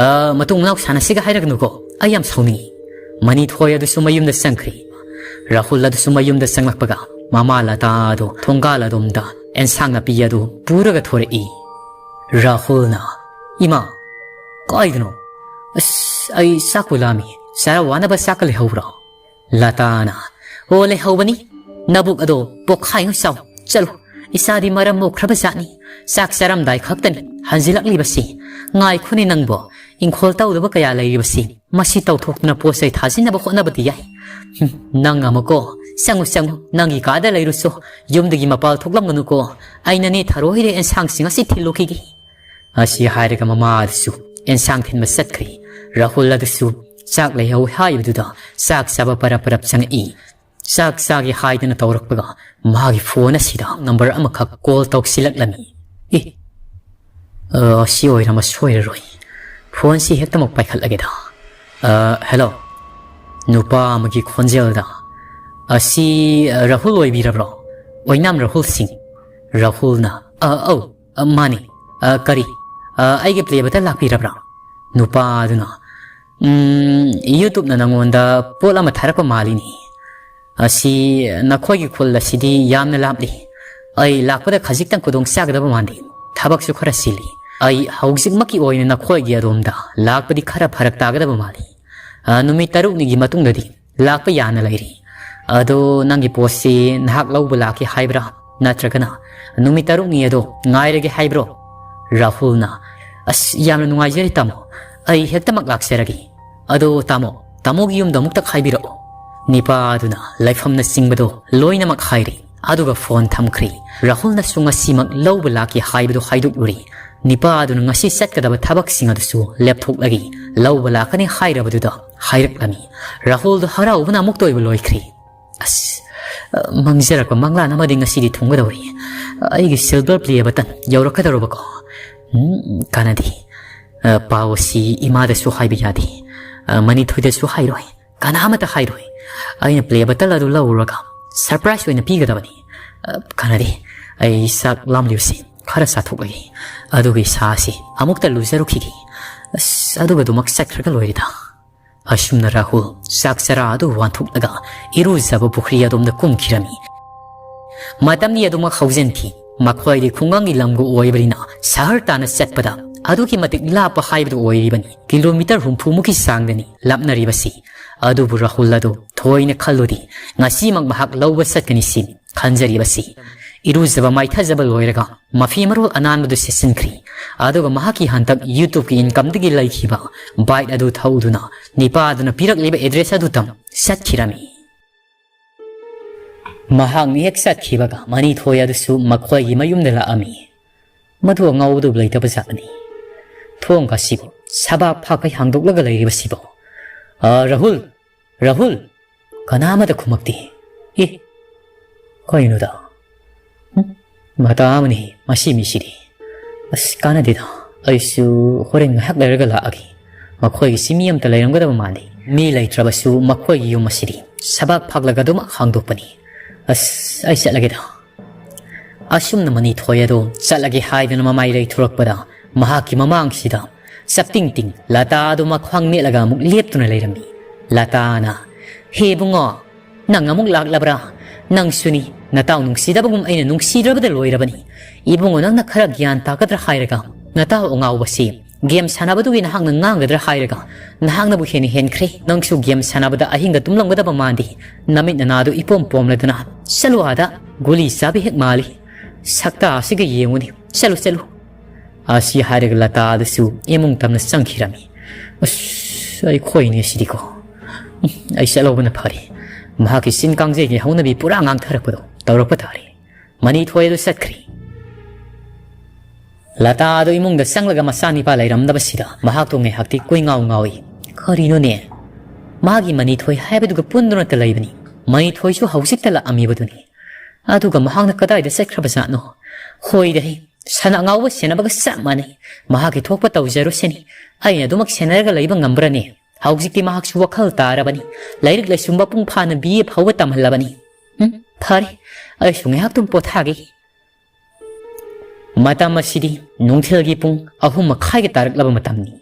ꯑ, ꯃꯇꯨꯡ ꯃꯅꯥꯎ ꯁꯥꯟꯅꯁꯤꯒ ꯍꯥꯏꯔꯒꯅꯨꯀꯣ꯫ ꯑꯩ ꯌꯥꯝ ꯁꯥꯎꯅꯤꯡꯉꯤ꯫" ꯃꯅꯤꯊꯣꯏ ꯑꯗꯨꯁꯨ ꯃꯌꯨꯝꯗ ꯆꯪꯈ꯭ꯔꯦ꯫ ꯔꯥꯍꯨꯜ ꯑꯗꯨꯁꯨ ꯃꯌꯨꯝꯗ ꯆꯪꯂꯛꯄꯒ ꯃꯃꯥ ꯂꯇꯥ ꯑꯗꯨ ꯊꯣꯡꯒꯥꯜ ꯑꯗꯣꯝꯗ ꯑꯦꯟꯁꯥꯡ ꯅꯥꯄꯤ ꯑꯗꯨ ꯄꯨꯔꯒ ꯊꯣꯔꯛꯏ꯫ ꯔꯥꯍꯨꯜꯅ, "ꯏꯃꯥ, ꯀꯥꯏꯗꯅꯣ? ꯑꯁ, ꯑꯩ ꯆꯥꯛꯄꯨ ꯂꯥꯝꯃꯤ꯫ ꯆꯔꯥ ꯋꯥꯅꯕ ꯆꯥꯛꯀ ꯂꯩꯍꯧꯕ꯭ꯔꯣ?" ꯂꯇꯥꯅ, "ꯑꯣ, ꯂꯩꯍꯧꯕꯅꯤ꯫ ꯅꯕꯨꯛ ꯑꯗꯣ ꯄꯣꯛꯈꯥꯏ ꯑꯃ ꯆꯥꯎ꯫ ꯆꯠꯂꯨ, ꯏꯆꯥꯗꯤ ꯃꯔꯝ ꯃꯣꯛꯈ꯭ꯔꯕ ꯖꯥꯠꯅꯤ꯫ ꯆꯥꯛ ꯆꯥꯔꯝꯗꯥꯏ ꯈꯛꯇꯅꯤ ꯍꯟꯖꯤꯜꯂꯛꯂꯤꯕꯁꯤ꯫ ꯉꯥꯏꯈꯣꯅꯦ ꯅꯪꯕꯣ, ꯏꯪꯈꯣꯜ ꯇꯧꯗꯕ ꯀꯌꯥ ꯂꯩꯔꯤꯕꯁꯤ꯫ ꯃꯁꯤ ꯇꯧꯊꯣꯛꯇꯨꯅ ꯄꯣꯠ ꯆꯩ ꯊꯥꯖꯤꯟꯅꯕ ꯍꯣꯠꯅꯕꯗꯤ ꯌꯥꯏ꯫ ꯍꯨꯝ, ꯅꯪ ꯑꯃꯨꯛꯀꯣ, ꯆꯪꯉꯨ, ꯆꯪꯉꯨ, ꯅꯪꯒꯤ ꯀꯥꯗ ꯂꯩꯔꯨꯆꯣ꯫ ꯌꯨꯝꯗꯒꯤ ꯃꯄꯥꯜ ꯊꯣꯛꯂꯝꯒꯅꯨꯀꯣ꯫ ꯑꯩꯅꯅꯦ ꯊꯔꯣꯏꯗ ꯑꯦꯟꯁꯥꯡꯁꯤꯡ ꯑꯁꯤ ꯊꯤꯜꯂꯨꯈꯤꯒꯦ꯫" ꯑꯁꯤ ꯍꯥꯏꯔꯒ ꯃꯃꯥ ꯑꯗꯨꯁꯨ ꯑꯦꯟꯁꯥꯡ ꯊꯤꯟꯕ ꯆꯠꯈ꯭ꯔꯦ꯫ ꯔꯥꯍꯨꯜ ꯑꯗꯨꯁꯨ ꯆꯥꯛ ꯂꯩꯍꯧ ꯍꯥꯏꯕꯗꯨꯗ ꯆꯥꯛ ꯆꯥꯕ ꯄꯔꯞ ꯄꯔꯞ ꯆꯪꯉꯛꯏ꯫ ꯆꯥꯛ ꯆꯥꯒꯦ ꯍꯥꯏꯗꯅ ꯇꯧꯔꯛꯄꯒ ꯃꯥꯒꯤ ꯐꯣꯟ ꯑꯁꯤꯗ ꯅꯝꯕꯔ ꯑꯃꯈꯛ ꯀꯣꯜ ꯇꯧꯁꯤꯜꯂꯛꯂꯝꯃꯤ꯫ ꯑꯦ, ꯑ, ꯁꯤ ꯑꯣꯏꯔꯝꯃ ꯁꯣꯏꯔꯔꯣꯏ꯫ ꯐꯣꯟꯁꯤ ꯍꯦꯛꯇꯃꯛ ꯄꯥꯏꯈꯠꯂꯒꯦꯗ꯫ ꯑ, ꯍꯦꯜꯂꯣ꯫ ꯅꯨꯄꯥ ꯑꯃꯒꯤ ꯈꯣꯟꯖꯦꯜꯗ, "ꯑꯁꯤ, ꯑ, ꯔꯥꯍꯨꯜ ꯑꯣꯏꯕꯤꯔꯕ꯭ꯔꯣ? ꯑꯣꯏꯅꯥꯝ ꯔꯥꯍꯨꯜ ꯁꯤꯡ꯫" ꯔꯥꯍꯨꯜꯅ, "ꯑ, ꯑꯧ, ꯑ, ꯃꯥꯅꯤ꯫ ꯑ, ꯀꯔꯤ? ꯑ, ꯑꯩꯒꯤ ꯄ꯭ꯂꯦꯕꯇ ꯂꯥꯛꯄꯤꯔꯕ꯭ꯔꯥ?" ꯅꯨꯄꯥ ꯑꯗꯨꯅ, "ꯎꯝ, YouTubeꯅ ꯅꯉꯣꯟꯗ ꯄꯣꯠ ꯑꯃ ꯊꯥꯔꯛꯄ ꯃꯥꯜꯂꯤꯅꯦ꯫ ꯑꯁꯤ, ꯅꯈꯣꯏꯒꯤ ꯈꯨꯜ ꯑꯁꯤꯗꯤ ꯌꯥꯝꯅ ꯂꯥꯞꯂꯤ꯫ ꯑꯩ ꯂꯥꯛꯄꯗ ꯈꯖꯤꯛꯇꯪ ꯈꯨꯗꯣꯡ ꯆꯥꯒꯗꯕ ꯃꯥꯟꯗꯦ꯫ ꯊꯕꯛꯁꯨ ꯈꯔ ꯆꯤꯜꯂꯤ꯫ ꯑꯩ ꯍꯧꯖꯤꯛꯃꯛꯀꯤ ꯑꯣꯏꯅ ꯅꯈꯣꯏꯒꯤ ꯑꯗꯣꯝꯗ ꯂꯥꯛꯄꯗꯤ ꯈꯔ ꯐꯔꯛ ꯇꯥꯒꯗꯕ ꯃꯥꯜꯂꯤ꯫ ꯑ, ꯅꯨꯃꯤꯠ ꯇꯔꯨꯛꯅꯤꯒꯤ ꯃꯇꯨꯡꯗꯗꯤ ꯂꯥꯛꯄ ꯌꯥꯅ ꯂꯩꯔꯤ꯫ ꯑꯗꯣ ꯅꯪꯒꯤ ꯄꯣꯠꯁꯤ ꯅꯍꯥꯛ ꯂꯧꯕ ꯂꯥꯛꯀꯦ ꯍꯥꯏꯕ꯭ꯔꯥ? ꯅꯠꯇ꯭ꯔꯒꯅ ꯅꯨꯃꯤꯠ ꯇꯔꯨꯛꯅꯤ ꯑꯗꯣ ꯉꯥꯏꯔꯒꯦ ꯍꯥꯏꯕ꯭ꯔꯣ?" ꯔꯥꯍꯨꯜꯅ, "ꯑꯁ, ꯌꯥꯝꯅ ꯅꯨꯡꯉꯥꯏꯖꯔꯦ ꯇꯥꯃꯣ꯫ ꯑꯩ ꯍꯦꯛꯇꯃꯛ ꯂꯥꯛꯆꯔꯒꯦ꯫ ꯑꯗꯣ ꯇꯥꯃꯣ, ꯇꯥꯃꯣꯒꯤ ꯌꯨꯝꯗ ꯑꯃꯨꯛꯇ ꯍꯥꯏꯕꯤꯔꯛꯑꯣ꯫" ꯅꯤꯄꯥ ꯑꯗꯨꯅ ꯂꯩꯐꯝꯅꯆꯤꯡꯕꯗꯣ ꯂꯣꯏꯅꯃꯛ ꯍꯥꯏꯔꯦ꯫ ꯑꯗꯨꯒ ꯐꯣꯟ ꯊꯝꯈ꯭ꯔꯦ꯫ ꯔꯥꯍꯨꯜꯅꯁꯨ ꯉꯁꯤꯃꯛ ꯂꯧꯕ ꯂꯥꯛꯀꯦ ꯍꯥꯏꯕꯗꯨ ꯍꯥꯏꯗꯣꯛꯂꯨꯔꯦ꯫ ꯅꯤꯄꯥ ꯑꯗꯨꯅ ꯉꯁꯤ ꯆꯠꯀꯗꯕ ꯊꯕꯛꯁꯤꯡ ꯑꯗꯨꯁꯨ ꯂꯦꯞꯊꯣꯛꯂꯒ ꯂꯧꯕ ꯂꯥꯛꯀꯅꯤ ꯍꯥꯏꯔꯕꯗꯨꯗ ꯍꯥꯏꯔꯛꯂꯝꯃꯤ꯫ ꯔꯥꯍꯨꯜꯗꯣ ꯍꯔꯥꯎꯕꯅ ꯑꯃꯨꯛꯇ ꯑꯣꯏꯕ ꯂꯣꯏꯈ꯭ꯔꯦ꯫ "ꯑꯁ, ꯃꯪꯖꯔꯛꯄ ꯃꯪꯂꯥꯟ ꯑꯃꯗꯤ ꯉꯁꯤꯗꯤ ꯊꯨꯡꯒꯗꯧꯔꯤ꯫ ꯑꯩꯒꯤ ꯁꯤꯜꯚꯔ ꯄ꯭ꯂꯦ ꯕꯇꯟ ꯌꯧꯔꯛꯀꯗꯧꯔꯕꯀꯣ꯫ ꯎꯝ, ꯀꯥꯟꯅꯗꯦ꯫ ꯑ, ꯄꯥꯎ ꯑꯁꯤ ꯏꯃꯥꯗꯁꯨ ꯍꯥꯏꯕ ꯌꯥꯗꯦ꯫ ꯑ, ꯃꯅꯤꯊꯣꯏꯗꯁꯨ ꯍꯥꯏꯔꯣꯏ꯫ ꯀꯅꯥ ꯑꯃꯠꯇ ꯍꯥꯏꯔꯣꯏ꯫ ꯑꯩꯅ play button ꯑꯗꯨ ꯂꯧꯔꯒ surprise ꯑꯣꯏꯅ ꯄꯤꯒꯗꯕꯅꯤ꯫ ꯑ, ꯀꯥꯟꯅꯗꯦ꯫ ꯑꯩ ꯆꯥꯛ ꯂꯥꯝꯂꯤꯕꯁꯤ ꯈꯔ ꯆꯥꯊꯣꯛꯂꯒꯦ꯫ ꯑꯗꯨꯒ ꯏꯁꯥꯁꯤ ꯑꯃꯨꯛꯇ ꯂꯨꯖꯔꯨꯈꯤꯒꯦ꯫ ꯑꯁ, ꯑꯗꯨꯒ ꯑꯗꯨꯃꯛ ꯆꯠꯈ꯭ꯔꯒ ꯂꯣꯏꯔꯦꯗ꯫ ꯑꯁꯨꯝꯅ ꯔꯥꯍꯨꯜ ꯆꯥꯛ ꯆꯔꯥ ꯑꯗꯨ ꯋꯥꯟꯊꯣꯛꯂꯒ ꯏꯔꯨꯖꯕ ꯄꯨꯈ꯭ꯔꯤ ꯑꯗꯣꯝꯗ ꯀꯨꯝꯈꯤꯔꯝꯃꯤ꯫ ꯃꯇꯝꯗꯤ ꯑꯗꯨꯃꯛ ꯍꯧꯖꯤꯟꯈꯤ꯫ ꯃꯈꯣꯏꯗꯤ ꯈꯨꯡꯒꯪꯒꯤ ꯂꯝꯒ ꯑꯣꯏꯕꯅꯤꯅ ꯁꯍꯔ ꯇꯥꯟꯅ ꯆꯠꯄꯗ ꯑꯗꯨꯛꯀꯤ ꯃꯇꯤꯛ ꯂꯥꯞꯄ ꯍꯥꯏꯕꯗꯨ ꯑꯣꯏꯔꯤꯕꯅꯤ꯫ ꯀꯤꯂꯣꯃꯤꯇꯔ ꯍꯨꯝꯐꯨ ꯃꯨꯛꯀꯤ ꯆꯥꯡꯗꯅꯤ ꯂꯥꯞꯅꯔꯤꯕꯁꯤ꯫ ꯑꯗꯨꯕꯨ ꯔꯥꯍꯨꯜ ꯑꯗꯨ ꯊꯣꯏꯅ ꯈꯜꯂꯨꯗꯦ꯫ ꯉꯁꯤꯃꯛ ꯃꯍꯥꯛ ꯂꯧꯕ ꯆꯠꯀꯅꯤ ꯁꯤꯅꯤ ꯈꯟꯖꯔꯤꯕꯁꯤ꯫ ꯏꯔꯨꯖꯕ ꯃꯥꯏꯊꯖꯕ ꯂꯣꯏꯔꯒ ꯃꯐꯤ ꯃꯔꯣꯜ ꯑꯅꯥꯟꯕꯗꯨ ꯁꯦꯠꯆꯤꯟꯈ꯭ꯔꯤ꯫ ꯑꯗꯨꯒ ꯃꯍꯥꯛꯀꯤ ꯍꯟꯗꯛ YouTubeꯀꯤ incomeꯗꯒꯤ ꯂꯩꯈꯤꯕ bike ꯑꯗꯨ ꯊꯧꯗꯨꯅ ꯅꯤꯄꯥꯗꯨꯅ ꯄꯤꯔꯛꯂꯤꯕ address ꯑꯗꯨ ꯇꯝ ꯆꯠꯈꯤꯔꯝꯃꯤ꯫ ꯃꯍꯥꯛꯅ ꯍꯦꯛ ꯆꯠꯈꯤꯕꯒ ꯃꯅꯤꯊꯣꯏ ꯑꯗꯨꯁꯨ ꯃꯈꯣꯏꯒꯤ ꯃꯌꯨꯝꯗ ꯂꯥꯛꯑꯝꯃꯤ꯫ ꯃꯗꯨ ꯑꯉꯥꯎꯕꯗꯨ ꯂꯩꯇꯕ ꯖꯥꯠꯅꯤ꯫ ꯊꯣꯡ ꯑꯁꯤꯕꯨ ꯁꯕꯥꯛ ꯐꯥꯛꯈꯩ ꯍꯥꯡꯗꯣꯛꯂꯒ ꯂꯩꯔꯤꯕꯁꯤꯕꯨ꯫ "ꯑ, ꯔꯥꯍꯨꯜ! ꯔꯥꯍꯨꯜ!" ꯀꯅꯥ ꯑꯃꯠꯇ ꯈꯨꯝꯃꯛꯇꯦ꯫ ꯑꯦ, ꯀꯩꯅꯣꯗ? ꯍꯨꯝ? ꯃꯇꯥ ꯑꯃꯅꯤ ꯃꯁꯤ ꯃꯤꯁꯤꯗꯤ꯫ ꯑꯁ, ꯀꯥꯟꯅꯗꯦꯗ꯫ ꯑꯩꯁꯨ ꯍꯣꯔꯦꯟ ꯉꯥꯏꯍꯥꯛ ꯂꯩꯔꯒ ꯂꯥꯛꯑꯒꯦ꯫ ꯃꯈꯣꯏꯒꯤꯁꯤ ꯃꯤ ꯑꯝꯇ ꯂꯩꯔꯝꯒꯗꯕ ꯃꯥꯟꯗꯦ꯫ ꯃꯤ ꯂꯩꯇ꯭ꯔꯕꯁꯨ ꯃꯈꯣꯏꯒꯤ ꯌꯨꯝ ꯑꯁꯤꯗꯤ ꯁꯕꯥꯛ ꯐꯥꯛꯂꯒ ꯑꯗꯨꯃꯛ ꯍꯥꯡꯗꯣꯛꯄꯅꯤ꯫ ꯑꯁ, ꯑꯩ ꯆꯠꯂꯒꯦꯗ꯫ ꯑꯁꯨꯝꯅ ꯃꯅꯤꯊꯣꯏ ꯑꯗꯨ ꯆꯠꯂꯒꯦ ꯍꯥꯏꯗꯨꯅ ꯃꯃꯥꯏ ꯂꯩꯊꯣꯔꯛꯄꯗ ꯃꯍꯥꯛꯀꯤ ꯃꯃꯥꯡꯁꯤꯗ ꯆꯞꯇꯤꯡ ꯇꯤꯡ ꯂꯇꯥ ꯑꯗꯨ ꯃꯈ꯭ꯋꯥꯡ ꯃꯦꯠꯂꯒ ꯑꯃꯨꯛ ꯂꯦꯞꯇꯨꯅ ꯂꯩꯔꯝꯃꯤ꯫ ꯂꯇꯥꯅ, "ꯍꯦ ꯏꯕꯨꯡꯉꯣ, ꯅꯪ ꯑꯃꯨꯛ ꯂꯥꯛꯂꯕ꯭ꯔꯥ? ꯅꯪꯁꯨꯅꯤ, ꯅꯇꯥꯎ ꯅꯨꯡꯁꯤꯗꯕꯒꯨꯝ ꯑꯩꯅ ꯅꯨꯡꯁꯤꯗ꯭ꯔꯕꯗ ꯂꯣꯏꯔꯕꯅꯤ꯫ ꯏꯕꯨꯡꯉꯣ, ꯅꯪꯅ ꯈꯔ ꯒ꯭ꯌꯥꯟ ꯇꯥꯒꯗ꯭ꯔꯥ ꯍꯥꯏꯔꯒ ꯅꯇꯥꯎ ꯑꯉꯥꯎꯕꯁꯤ ꯒꯦꯝ ꯁꯥꯟꯅꯕꯗꯨꯒꯤ ꯅꯍꯥꯛꯅ ꯉꯥꯡꯒꯗ꯭ꯔꯥ ꯍꯥꯏꯔꯒ ꯅꯍꯥꯛꯅꯕꯨ ꯍꯦꯟꯅ ꯍꯦꯟꯈ꯭ꯔꯦ꯫ ꯅꯪꯁꯨ ꯒꯦꯝ ꯁꯥꯟꯅꯕꯗ ꯑꯍꯤꯡꯗ ꯇꯨꯝꯂꯝꯒꯗꯕ ꯃꯥꯟꯗꯦ꯫ ꯅꯃꯤꯠ ꯅꯅꯥꯗꯨ ꯏꯄꯣꯝ ꯄꯣꯝꯂꯗꯅ ꯆꯠꯂꯨ ꯑꯥꯗ ꯒꯨꯂꯤ ꯆꯥꯕ ꯍꯦꯛ ꯃꯥꯜꯂꯤ꯫ ꯁꯛꯇꯥ ꯑꯁꯤꯒ ꯌꯦꯡꯉꯨꯅꯤ꯫ ꯆꯠꯂꯨ, ꯆꯠꯂꯨ꯫" ꯑꯁꯤ ꯍꯥꯏꯔꯒ ꯂꯇꯥ ꯑꯗꯨꯁꯨ ꯏꯃꯨꯡ ꯇꯝꯅ ꯆꯪꯈꯤꯔꯝꯃꯤ꯫ ꯑꯁ, ꯑꯩꯈꯣꯏꯅꯦ ꯁꯤꯗꯤꯀꯣ꯫ ꯎꯝ, ꯑꯩ ꯆꯠꯍꯧꯕꯅ ꯐꯔꯦ꯫ ꯃꯍꯥꯛꯀꯤ ꯆꯤꯟ ꯀꯥꯡꯖꯩꯒꯤ ꯍꯧꯅꯕꯤ ꯄꯨꯔꯥ ꯉꯥꯡꯊꯔꯛꯄꯗꯣ ꯇꯧꯔꯛꯄ ꯇꯥꯔꯦ꯫ ꯃꯅꯤꯊꯣꯏ ꯑꯗꯨ ꯆꯠꯈ꯭ꯔꯤ꯫ ꯂꯇꯥ ꯑꯗꯨ ꯏꯃꯨꯡꯗ ꯆꯪꯂꯒ ꯃꯆꯥꯅꯤꯄꯥ ꯂꯩꯔꯝꯗꯕꯁꯤꯗ ꯃꯍꯥꯛꯇꯣ ꯉꯥꯏꯍꯥꯛꯇꯤ ꯀꯣꯏꯉꯥꯎ ꯉꯥꯎꯏ꯫ ꯀꯔꯤꯅꯣꯅꯦ? ꯃꯥꯒꯤ ꯃꯅꯤꯊꯣꯏ ꯍꯥꯏꯕꯗꯨꯒ ꯄꯨꯟꯗꯨꯅꯇ ꯂꯩꯕꯅꯤ꯫ ꯃꯅꯤꯊꯣꯏꯁꯨ ꯍꯧꯖꯤꯛꯇ ꯂꯥꯛꯑꯝꯃꯤꯕꯗꯨꯅꯤ꯫ ꯑꯗꯨꯒ ꯃꯍꯥꯛꯅ ꯀꯗꯥꯏꯗ ꯆꯠꯈ꯭ꯔꯕꯖꯥꯠꯅꯣ? ꯍꯣꯏꯗ ꯍꯦ, ꯁꯟ ꯑꯉꯥꯎꯕ ꯁꯦꯟꯅꯕꯒ ꯆꯞ ꯃꯥꯟꯅꯩ꯫ ꯃꯍꯥꯛꯀꯤ ꯊꯣꯛꯄ ꯇꯧꯖꯔꯨꯁꯅꯤ꯫ ꯑꯩꯅ ꯑꯗꯨꯃꯛ ꯁꯦꯟꯅꯔꯒ ꯂꯩꯕ ꯉꯝꯕ꯭ꯔꯅꯦ? ꯍꯧꯖꯤꯛꯇꯤ ꯃꯍꯥꯛꯁꯨ ꯋꯥꯈꯜ ꯇꯥꯔꯕꯅꯤ꯫ ꯂꯥꯏꯔꯤꯛ ꯂꯥꯏꯁꯨ ꯃꯄꯨꯡ ꯐꯥꯅ ꯕꯤ ꯑꯦ ꯐꯥꯎꯕ ꯇꯝꯍꯜꯂꯕꯅꯤ꯫ ꯎꯝ, ꯐꯔꯦ, ꯑꯩꯁꯨ ꯉꯥꯏꯍꯥꯛꯇꯨꯝ ꯄꯣꯊꯥꯒꯦ꯫ ꯃꯇꯝ ꯑꯁꯤꯗꯤ ꯅꯨꯡꯊꯤꯜꯒꯤ ꯄꯨꯡ ꯑꯍꯨꯝ ꯃꯈꯥꯏꯒ ꯇꯥꯔꯛꯂꯕ ꯃꯇꯝꯅꯤ꯫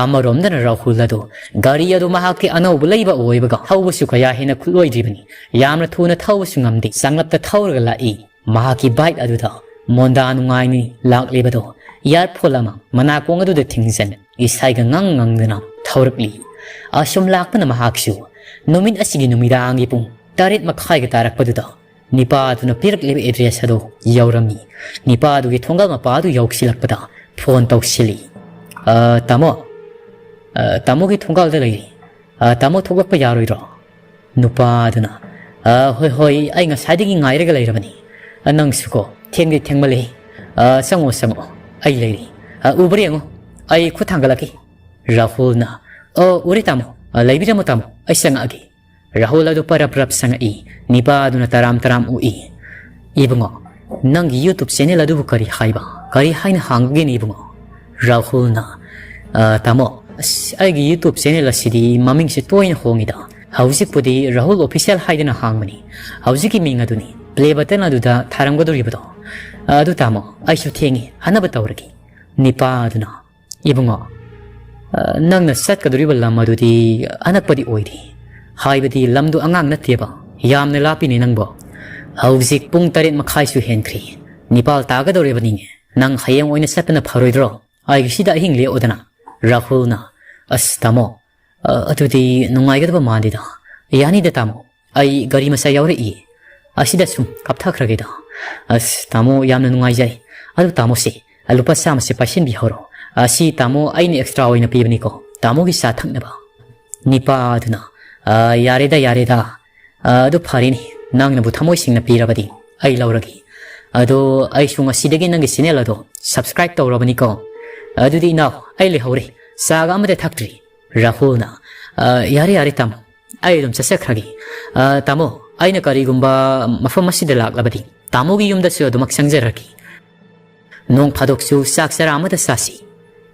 ꯑꯃꯔꯣꯝꯗꯅ ꯔꯥꯍꯨꯜ ꯑꯗꯨ ꯒꯥꯔꯤ ꯑꯗꯨ ꯃꯍꯥꯛꯀꯤ ꯑꯅꯧꯕ ꯂꯩꯕ ꯑꯣꯏꯕꯒ ꯊꯧꯕꯁꯨ ꯀꯌꯥ ꯍꯦꯟꯅ ꯈꯨꯠꯂꯣꯏꯗ꯭ꯔꯤꯕꯅꯤ꯫ ꯌꯥꯝꯅ ꯊꯨꯅ ꯊꯧꯕꯁꯨ ꯉꯝꯗꯦ꯫ ꯆꯥꯡꯂꯞꯇ ꯊꯧꯔꯒ ꯂꯥꯛꯏ꯫ ꯃꯍꯥꯛꯀꯤ ꯕꯥꯏꯛ ꯑꯗꯨꯗ ꯃꯣꯟꯗꯥ ꯅꯨꯡꯉꯥꯏꯅꯤ ꯂꯥꯛꯂꯤꯕꯗꯣ ꯏꯌꯥꯔꯐꯣꯟ ꯑꯃ ꯃꯅꯥꯀꯣꯡ ꯑꯗꯨꯗ ꯊꯤꯡꯖꯤꯟ ꯏꯁꯩꯒ ꯉꯪ ꯉꯪꯗꯨꯅ ꯊꯧꯔꯛꯂꯤ꯫ ꯑꯁꯨꯝ ꯂꯥꯛꯄꯅ ꯃꯍꯥꯛꯁꯨ ꯅꯨꯃꯤꯠ ꯑꯁꯤꯒꯤ ꯅꯨꯃꯤꯗꯥꯡꯒꯤ ꯄꯨꯡ ꯇꯔꯦꯠ ꯃꯈꯥꯏꯒ ꯇꯥꯔꯛꯄꯗꯨꯗ ꯅꯤꯄꯥꯗꯨꯅ ꯄꯤꯔꯛꯂꯤꯕ ꯑꯦꯗ꯭ꯔꯦꯁ ꯑꯗꯨ ꯌꯧꯔꯝꯃꯤ꯫ ꯅꯤꯄꯥꯗꯨꯒꯤ ꯊꯣꯡꯒꯜ ꯃꯄꯥ ꯑꯗꯨ ꯌꯧꯁꯤꯜꯂꯛꯄꯗ ꯐꯣꯟ ꯇꯧꯁꯤꯜꯂꯤ꯫ "ꯑ, ꯇꯥꯃꯣ, ꯑ, ꯇꯥꯃꯣꯒꯤ ꯊꯣꯡꯒꯥꯜꯗ ꯂꯩꯔꯤ꯫ ꯑ, ꯇꯥꯃꯣ ꯊꯣꯛꯂꯛꯄ ꯌꯥꯔꯣꯏꯗ꯭ꯔꯣ?" ꯅꯨꯄꯥꯗꯨꯅ, "ꯑ, ꯍꯣꯏ, ꯍꯣꯏ, ꯑꯩ ꯉꯁꯥꯏꯗꯒꯤ ꯉꯥꯏꯔꯒ ꯂꯩꯔꯕꯅꯤ꯫ ꯑ, ꯅꯪꯁꯨꯀꯣ, ꯊꯦꯡꯗꯤ ꯊꯦꯡꯃꯜꯂꯦ꯫ ꯑ, ꯆꯪꯉꯣ, ꯆꯪꯉꯣ, ꯑꯩ ꯂꯩꯔꯤ꯫ ꯑ, ꯎꯕ꯭ꯔꯥ ꯌꯦꯡꯉꯣ, ꯑꯩ ꯈꯨꯠ ꯊꯥꯡꯒꯠꯂꯛꯀꯦ꯫" ꯔꯥꯍꯨꯜꯅ, "ꯑꯣ, ꯎꯔꯦ ꯇꯥꯃꯣ, ꯑ, ꯂꯩꯕꯤꯔꯝꯃꯣ ꯇꯥꯃꯣ, ꯑꯩ ꯆꯪꯉꯛꯑꯒꯦ꯫" ꯔꯥꯍꯨꯜ ꯑꯗꯨ ꯄꯔꯞ ꯄꯔꯞ ꯆꯪꯉꯛꯏ꯫ ꯅꯤꯄꯥꯗꯨꯅ ꯇꯔꯥꯝ ꯇꯔꯥꯝ ꯎꯏ꯫ "ꯏꯕꯨꯡꯉꯣ, ꯅꯪꯒꯤ YouTube ꯆꯦꯅꯦꯜ ꯑꯗꯨꯕꯨ ꯀꯔꯤ ꯍꯥꯏꯕ? ꯀꯔꯤ ꯍꯥꯏꯅ ꯍꯥꯡꯕꯒꯦꯅꯦ ꯏꯕꯨꯡꯉꯣ?" ꯔꯥꯍꯨꯜꯅ, "ꯑ, ꯇꯥꯃꯣ, ꯑꯁ, ꯑꯩꯒꯤ YouTube ꯆꯦꯅꯦꯜ ꯑꯁꯤꯗꯤ ꯃꯃꯤꯡꯁꯦ ꯇꯣꯏꯅ ꯍꯣꯡꯉꯤꯗ꯫ ꯍꯧꯖꯤꯛꯄꯨꯗꯤ ꯔꯥꯍꯨꯜ ꯑꯣꯐꯤꯁꯤꯌꯦꯜ ꯍꯥꯏꯗꯅ ꯍꯥꯡꯕꯅꯤ꯫ ꯍꯧꯖꯤꯛꯀꯤ ꯃꯤꯡ ꯑꯗꯨꯅꯤ, ꯄ꯭ꯂꯦ ꯕꯇꯟ ꯑꯗꯨꯗ ꯊꯥꯔꯝꯒꯗꯧꯔꯤꯕꯗꯣ꯫ ꯑꯗꯨ ꯇꯥꯃꯣ, ꯑꯩꯁꯨ ꯊꯦꯡꯉꯤ, ꯍꯟꯅꯕ ꯇꯧꯔꯒꯦ꯫" ꯅꯤꯄꯥꯗꯨꯅ, "ꯏꯕꯨꯡꯉꯣ, ꯑ, ꯅꯪꯅ ꯆꯠꯀꯗꯧꯔꯤꯕ ꯂꯝ ꯑꯗꯨꯗꯤ ꯑꯅꯛꯄꯗꯤ ꯑꯣꯏꯗꯦ꯫ ꯍꯥꯏꯕꯗꯤ ꯂꯝꯗꯨ ꯑꯉꯥꯡ ꯅꯠꯇꯦꯕ, ꯌꯥꯝꯅ ꯂꯥꯞꯄꯤꯅꯦ ꯅꯪꯕꯣ꯫ ꯍꯧꯖꯤꯛ ꯄꯨꯡ ꯇꯔꯦꯠ ꯃꯈꯥꯏꯁꯨ ꯍꯦꯟꯈ꯭ꯔꯦ, ꯅꯤꯄꯥꯜ ꯇꯥꯒꯗꯧꯔꯤꯕꯅꯤꯅꯦ꯫ ꯅꯪ ꯍꯌꯦꯡ ꯑꯣꯏꯅ ꯆꯠꯄꯅ ꯐꯔꯣꯏꯗ꯭ꯔꯣ? ꯑꯩꯒꯤꯁꯤꯗ ꯑꯍꯤꯡ ꯂꯦꯛꯑꯣꯗꯅ꯫" ꯔꯥꯍꯨꯜꯅ, "ꯑꯁ ꯇꯥꯃꯣ, ꯑ, ꯑꯗꯨꯗꯤ ꯅꯨꯡꯉꯥꯏꯒꯗꯕ ꯃꯥꯟꯗꯦꯗ꯫ ꯌꯥꯅꯤꯗ ꯇꯥꯃꯣ, ꯑꯩ ꯒꯥꯔꯤ ꯃꯆꯥ ꯌꯥꯎꯔꯛꯏ꯫" "ꯑꯁꯤꯗ ꯁꯨꯝ ꯀꯥꯞꯊꯈ꯭ꯔꯒꯦꯗ꯫" "ꯑꯁ ꯇꯥꯃꯣ, ꯌꯥꯝꯅ ꯅꯨꯡꯉꯥꯏꯖꯔꯦ꯫ ꯑꯗꯨ ꯇꯥꯃꯣꯁꯦ, ꯂꯨꯄꯥ ꯆꯥꯝꯃꯁꯦ ꯄꯥꯏꯁꯤꯟꯕꯤꯍꯧꯔꯣ꯫ ꯑꯁꯤ ꯇꯥꯃꯣ, ꯑꯩꯅ ꯑꯦꯛꯁꯇ꯭ꯔꯥ ꯑꯣꯏꯅ ꯄꯤꯕꯅꯤꯀꯣ, ꯇꯥꯃꯣꯒꯤ ꯆꯥ ꯊꯛꯅꯕ꯫" ꯅꯤꯄꯥꯗꯨꯅ, "ꯑ, ꯌꯥꯔꯦꯗ, ꯌꯥꯔꯦꯗ꯫ ꯑ, ꯑꯗꯨ ꯐꯔꯦꯅꯦ, ꯅꯪꯅꯕꯨ ꯊꯃꯣꯏ ꯁꯦꯡꯅ ꯄꯤꯔꯕꯗꯤ ꯑꯩ ꯂꯧꯔꯒꯦ꯫ ꯑꯗꯣ ꯑꯩꯁꯨ ꯉꯁꯤꯗꯒꯤ ꯅꯪꯒꯤ ꯆꯦꯅꯦꯜ ꯑꯗꯣ ꯁꯕꯁꯀ꯭ꯔꯥꯏꯕ ꯇꯧꯔꯕꯅꯤꯀꯣ꯫ ꯑꯗꯨꯗꯤ ꯏꯅꯥꯎ, ꯑꯩ ꯂꯩꯍꯧꯔꯦ, ꯆꯥꯒ ꯑꯃꯇ ꯊꯛꯇ꯭ꯔꯤ꯫" ꯔꯥꯍꯨꯜꯅ, "ꯑ, ꯌꯥꯔꯦ, ꯌꯥꯔꯦ ꯇꯥꯃꯣ, ꯑꯩ ꯑꯗꯨꯝ ꯆꯠꯆꯈ꯭ꯔꯒꯦ꯫ ꯑ, ꯇꯥꯃꯣ, ꯑꯩꯅ ꯀꯔꯤꯒꯨꯝꯕ ꯃꯐꯝ ꯑꯁꯤꯗ ꯂꯥꯛꯂꯕꯗꯤ ꯇꯥꯃꯣꯒꯤ ꯌꯨꯝꯗꯁꯨ ꯑꯗꯨꯃꯛ ꯆꯪꯖꯔꯛꯀꯦ꯫ ꯅꯣꯡ ꯐꯥꯗꯣꯛꯁꯨ ꯆꯥꯛ ꯆꯔꯥ ꯑꯃꯗ ꯆꯥꯁꯤ꯫"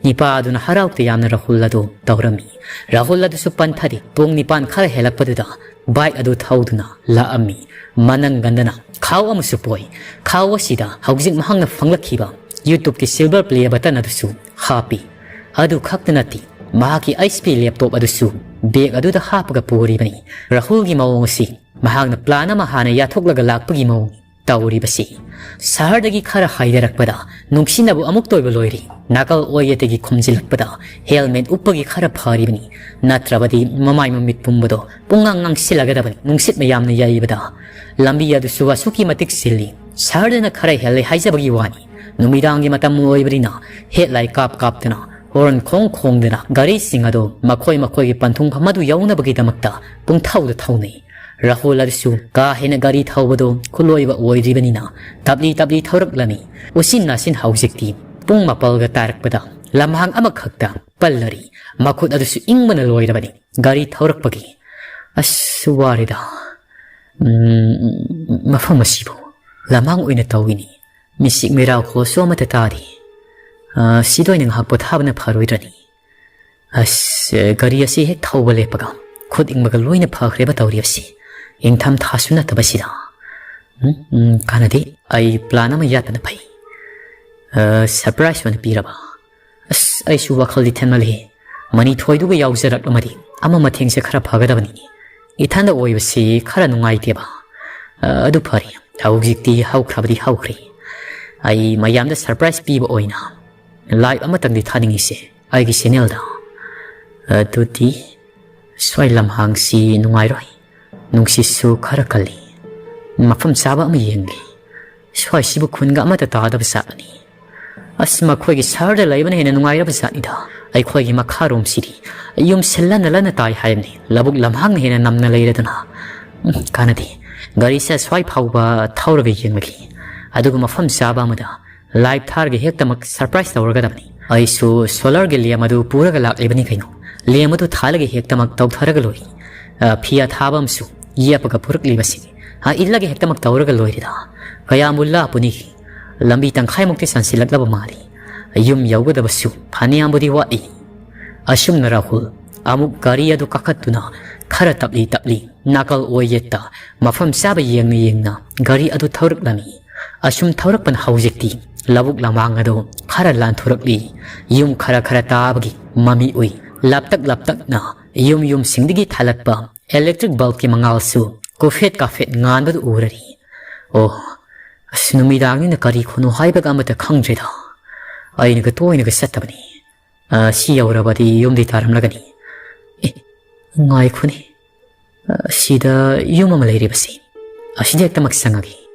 ꯅꯤꯄꯥ ꯑꯗꯨꯅ ꯍꯔꯥꯎ ꯇꯌꯥꯝꯅ ꯔꯥꯍꯨꯜ ꯑꯗꯨ ꯇꯧꯔꯝꯃꯤ꯫ ꯔꯥꯍꯨꯜ ꯑꯗꯨꯁꯨ ꯄꯟꯊꯗꯦ꯫ ꯄꯨꯡ ꯅꯤꯄꯥꯟ ꯈꯔ ꯍꯦꯜꯂꯛꯄꯗꯨꯗ bike ꯑꯗꯨ ꯊꯧꯗꯨꯅ ꯂꯥꯛꯑꯝꯃꯤ꯫ ꯃꯅꯪꯒꯟꯗꯅ ꯈꯥꯎ ꯑꯃꯁꯨ ꯄꯣꯏ꯫ ꯈꯥꯎ ꯑꯁꯤꯗ ꯍꯧꯖꯤꯛ ꯃꯍꯥꯛꯅ ꯐꯪꯂꯛꯈꯤꯕ YouTubeꯀꯤ silver play button ꯑꯗꯨꯁꯨ ꯍꯥꯞꯄꯤ꯫ ꯑꯗꯨ ꯈꯛꯇ ꯅꯠꯇꯦ, ꯃꯍꯥꯛꯀꯤ HP laptop ꯑꯗꯨꯁꯨ bag ꯑꯗꯨꯗ ꯍꯥꯞꯄꯒ ꯄꯨꯔꯤꯕꯅꯤ꯫ ꯔꯥꯍꯨꯜꯒꯤ ꯃꯑꯣꯡ ꯑꯁꯤ ꯃꯍꯥꯛꯅ plan ꯑꯃ ꯍꯥꯟꯅ ꯌꯥꯊꯣꯛꯂꯒ ꯂꯥꯛꯄꯒꯤ ꯃꯑꯣꯡ ꯇꯧꯔꯤꯕꯁꯤ꯫ ꯁꯍꯔꯗꯒꯤ ꯈꯔ ꯍꯥꯏꯊꯔꯛꯄꯗ ꯅꯨꯡꯁꯤꯠꯅꯕꯨ ꯑꯃꯨꯛꯇ ꯑꯣꯏꯕ ꯂꯣꯏꯔꯤ꯫ ꯅꯥꯀꯜ ꯑꯣꯏꯌꯦꯠꯇꯒꯤ ꯈꯨꯝꯖꯤꯜꯂꯛꯄꯗ helmet ꯎꯞꯄꯒꯤ ꯈꯔ ꯐꯔꯤꯕꯅꯤ, ꯅꯠꯇ꯭ꯔꯕꯗꯤ ꯃꯃꯥꯏ ꯃꯃꯤꯠ ꯄꯨꯝꯕꯗꯣ ꯄꯨꯡꯉꯥꯡ ꯉꯥꯡꯁꯤꯜꯂꯒꯗꯕꯅꯤ꯫ ꯅꯨꯡꯁꯤꯠ ꯃꯌꯥꯝꯅ ꯌꯩꯕꯗ ꯂꯝꯕꯤ ꯑꯗꯨꯁꯨ ꯑꯁꯨꯛꯀꯤ ꯃꯇꯤꯛ ꯆꯤꯜꯂꯤ꯫ ꯁꯍꯔꯗꯅ ꯈꯔ ꯍꯦꯜꯂꯦ ꯍꯥꯏꯖꯕꯒꯤ ꯋꯥꯅꯤ꯫ ꯅꯨꯃꯤꯗꯥꯡꯒꯤ ꯃꯇꯝ ꯑꯣꯏꯕꯅꯤꯅ headlight ꯀꯥꯞ ꯀꯥꯞꯇꯅ, horn ꯈꯣꯡ ꯈꯣꯡꯗꯅ ꯒꯥꯔꯤꯁꯤꯡ ꯑꯗꯨ ꯃꯈꯣꯏ ꯃꯈꯣꯏꯒꯤ ꯄꯟꯊꯨꯡꯐꯝ ꯑꯗꯨ ꯌꯧꯅꯕꯒꯤꯗꯃꯛꯇ ꯄꯨꯡꯊꯧꯗ ꯊꯧꯅꯩ꯫ ꯔꯥꯍꯨꯜ ꯑꯗꯨꯁꯨ ꯀꯥ ꯍꯦꯟꯅ ꯒꯥꯔꯤ ꯊꯧꯕꯗꯨ ꯈꯨꯂꯣꯏꯕ ꯑꯣꯏꯗ꯭ꯔꯤꯕꯅꯤꯅ ꯇꯞꯂꯤ ꯇꯞꯂꯤ ꯊꯧꯔꯛꯂꯝꯃꯤ꯫ ꯎꯆꯤꯟ ꯅꯥꯆꯤꯟ ꯍꯧꯖꯤꯛꯇꯤ ꯄꯨꯡ ꯃꯥꯄꯜꯒ ꯇꯥꯔꯛꯄꯗ ꯂꯝꯍꯥꯡ ꯑꯃꯈꯛꯇ ꯄꯜꯂꯔꯤ꯫ ꯃꯈꯨꯠ ꯑꯗꯨꯁꯨ ꯏꯪꯕꯅ ꯂꯣꯏꯔꯕꯅꯤ ꯒꯥꯔꯤ ꯊꯧꯔꯛꯄꯒꯤ꯫ ꯑꯁ, ꯋꯥꯔꯦꯗ꯫ ꯎꯝ, ꯃꯐꯝ ꯑꯁꯤꯕꯨ ꯂꯝꯍꯥꯡ ꯑꯣꯏꯅ ꯇꯧꯏꯅꯤ꯫ ꯃꯤꯁꯤꯛ ꯃꯤꯔꯥꯎ ꯈꯣꯜꯁꯨ ꯑꯃꯠꯇ ꯇꯥꯗꯦ꯫ ꯑ, ꯁꯤꯗ ꯑꯣꯏꯅ ꯉꯥꯏꯍꯥꯛ ꯄꯣꯊꯥꯕꯅ ꯐꯔꯣꯏꯗ꯭ꯔꯅꯤ? ꯑꯁ, ꯒꯥꯔꯤ ꯑꯁꯤ ꯍꯦꯛ ꯊꯧꯕ ꯂꯦꯞꯄꯒ ꯈꯨꯠ ꯏꯪꯕꯒ ꯂꯣꯏꯅ ꯐꯈ꯭ꯔꯦꯕ ꯇꯧꯔꯤꯕꯁꯤ꯫ ꯏꯪꯊꯝ ꯊꯥꯁꯨ ꯅꯠꯇꯕꯁꯤꯗ꯫ ꯎꯝ, ꯎꯝ, ꯀꯥꯟꯅꯗꯦ꯫ ꯑꯩ plan ꯑꯃ ꯌꯥꯠꯄꯅ ꯐꯩ꯫ ꯑ, surprise ꯑꯣꯏꯅ ꯄꯤꯔꯕ? ꯑꯁ, ꯑꯩꯁꯨ ꯋꯥꯈꯜꯗꯤ ꯊꯦꯟꯃꯜꯂꯤ꯫ ꯃꯅꯤꯊꯣꯏꯗꯨꯒ ꯌꯥꯎꯖꯔꯛꯂꯝꯃꯗꯤ ꯑꯃ ꯃꯊꯦꯡꯁꯦ ꯈꯔ ꯐꯒꯗꯕꯅꯤ꯫ ꯏꯊꯟꯗ ꯑꯣꯏꯕꯁꯤ ꯈꯔ ꯅꯨꯡꯉꯥꯏꯇꯦꯕ꯫ ꯑ, ꯑꯗꯨ ꯐꯔꯦ꯫ ꯍꯧꯖꯤꯛꯇꯤ ꯍꯧꯈ꯭ꯔꯕꯗꯤ ꯍꯧꯈ꯭ꯔꯦ꯫ ꯑꯩ ꯃꯌꯥꯝꯗ surprise ꯄꯤꯕ ꯑꯣꯏꯅ live ꯑꯃꯇꯪꯗꯤ ꯊꯥꯅꯤꯡꯉꯤꯁꯦ ꯑꯩꯒꯤ channelꯗ꯫ ꯑꯗꯨꯗꯤ ꯁ꯭ꯋꯥꯏ ꯂꯝꯍꯥꯡꯁꯤ ꯅꯨꯡꯉꯥꯏꯔꯣꯏ꯫ ꯅꯨꯡꯁꯤꯠꯁꯨ ꯈꯔ ꯀꯜꯂꯤ꯫ ꯃꯐꯝ ꯆꯥꯕ ꯑꯃ ꯌꯦꯡꯒꯦ꯫ ꯁ꯭ꯋꯥꯏꯁꯤꯕꯨ ꯈꯨꯟꯒ ꯑꯃꯠꯇ ꯇꯥꯗꯕ ꯖꯥꯠꯅꯤ꯫ ꯑꯁ, ꯃꯈꯣꯏꯒꯤ ꯁꯍꯔꯗ ꯂꯩꯕꯅ ꯍꯦꯟꯅ ꯅꯨꯡꯉꯥꯏꯔꯕ ꯖꯥꯠꯅꯤꯗ꯫ ꯑꯩꯈꯣꯏꯒꯤ ꯃꯈꯥꯔꯣꯝꯁꯤꯗꯤ ꯌꯨꯝꯁꯦ ꯂꯟꯅ ꯂꯟꯅ ꯇꯥꯏ ꯍꯥꯏꯕꯅꯤ꯫ ꯂꯧꯕꯨꯛ ꯂꯝꯍꯥꯡꯅ ꯍꯦꯟꯅ ꯅꯝꯅ ꯂꯩꯔꯗꯅ꯫ ꯎꯝ, ꯀꯥꯟꯅꯗꯦ꯫ ꯒꯥꯔꯤꯁꯦ ꯁ꯭ꯋꯥꯏ ꯐꯥꯎꯕ ꯊꯧꯔꯒ ꯌꯦꯡꯂꯒꯦ꯫ ꯑꯗꯨꯒ ꯃꯐꯝ ꯆꯥꯕ ꯑꯃꯗ live ꯊꯥꯔꯒ ꯍꯦꯛꯇꯃꯛ surprise ꯇꯧꯔꯒꯗꯕꯅꯤ꯫ ꯑꯩꯁꯨ solarꯒꯤ lamp ꯑꯗꯨ ꯄꯨꯔꯒ ꯂꯥꯛꯂꯤꯕꯅꯤ ꯀꯩꯅꯣ꯫ Lamp ꯑꯗꯨ ꯊꯥꯜꯂꯒ ꯍꯦꯛꯇꯃꯛ ꯇꯧꯊꯔꯒ ꯂꯣꯏꯔꯤ꯫ ꯑ, ꯐꯤ ꯑꯊꯥꯕ ꯑꯃꯁꯨ ꯌꯦꯞꯄꯒ ꯄꯨꯔꯛꯂꯤꯕꯁꯤꯅꯤ꯫ ꯑ, ꯏꯜꯂꯒ ꯍꯦꯛꯇꯃꯛ ꯇꯧꯔꯒ ꯂꯣꯏꯔꯦꯗ꯫ ꯀꯌꯥꯝꯕꯨ ꯂꯥꯞꯄꯨꯅꯤ? ꯂꯝꯕꯤ ꯇꯪꯈꯥꯏꯃꯨꯛꯇꯤ ꯆꯪꯁꯤꯜꯂꯛꯂꯕ ꯃꯥꯜꯂꯤ꯫ ꯌꯨꯝ ꯌꯧꯒꯗꯕꯁꯨ ꯐꯅꯌꯥꯝꯕꯨꯗꯤ ꯋꯥꯠꯂꯤ꯫ ꯑꯁꯨꯝꯅ ꯔꯥꯍꯨꯜ ꯑꯃꯨꯛ ꯒꯥꯔꯤ ꯑꯗꯨ ꯀꯥꯈꯠꯇꯨꯅ ꯈꯔ ꯇꯞꯂꯤ ꯇꯞꯂꯤ ꯅꯥꯀꯜ ꯑꯣꯏ ꯌꯦꯠꯇ ꯃꯐꯝ ꯆꯥꯕ ꯌꯦꯡꯅ ꯌꯦꯡꯅ ꯒꯥꯔꯤ ꯑꯗꯨ ꯊꯧꯔꯛꯂꯝꯃꯤ꯫ ꯑꯁꯨꯝ ꯊꯧꯔꯛꯄꯅ ꯍꯧꯖꯤꯛꯇꯤ ꯂꯧꯕꯨꯛ ꯂꯃꯥꯡ ꯑꯗꯨ ꯈꯔ ꯂꯥꯟꯊꯣꯔꯛꯂꯤ꯫ ꯌꯨꯝ ꯈꯔ ꯈꯔ ꯇꯥꯕꯒꯤ ꯃꯃꯤ ꯎꯏ꯫ ꯂꯥꯞꯇꯛ ꯂꯥꯞꯇꯛꯅ ꯌꯨꯝ ꯌꯨꯝꯁꯤꯡꯗꯒꯤ ꯊꯥꯜꯂꯛꯄ electric bulbꯀꯤ ꯃꯉꯥꯜꯁꯨ ꯀꯨꯐꯦꯠ ꯀꯥꯐꯦꯠ ꯉꯥꯟꯕꯗꯨ ꯎꯔꯔꯤ꯫ ꯑꯣ, ꯑꯁ, ꯅꯨꯃꯤꯗꯥꯡꯅꯤꯅ ꯀꯔꯤ ꯈꯨꯅꯨ ꯍꯥꯏꯕꯒ ꯑꯃꯠꯇ ꯈꯪꯗ꯭ꯔꯦꯗ꯫ ꯑꯩꯅꯒ ꯇꯣꯏꯅꯒ ꯆꯠꯇꯕꯅꯤ꯫ ꯑ, ꯁꯤ ꯌꯧꯔꯕꯗꯤ ꯌꯨꯝꯗꯤ ꯇꯥꯔꯝꯂꯒꯅꯤ꯫ ꯑꯦ, ꯉꯥꯏꯈꯣꯅꯦ꯫ ꯑ, ꯁꯤꯗ ꯌꯨꯝ ꯑꯃ ꯂꯩꯔꯤꯕꯁꯤ꯫ ꯑꯁꯤꯗ ꯍꯦꯛꯇꯃꯛ ꯆꯪꯉꯒꯦ꯫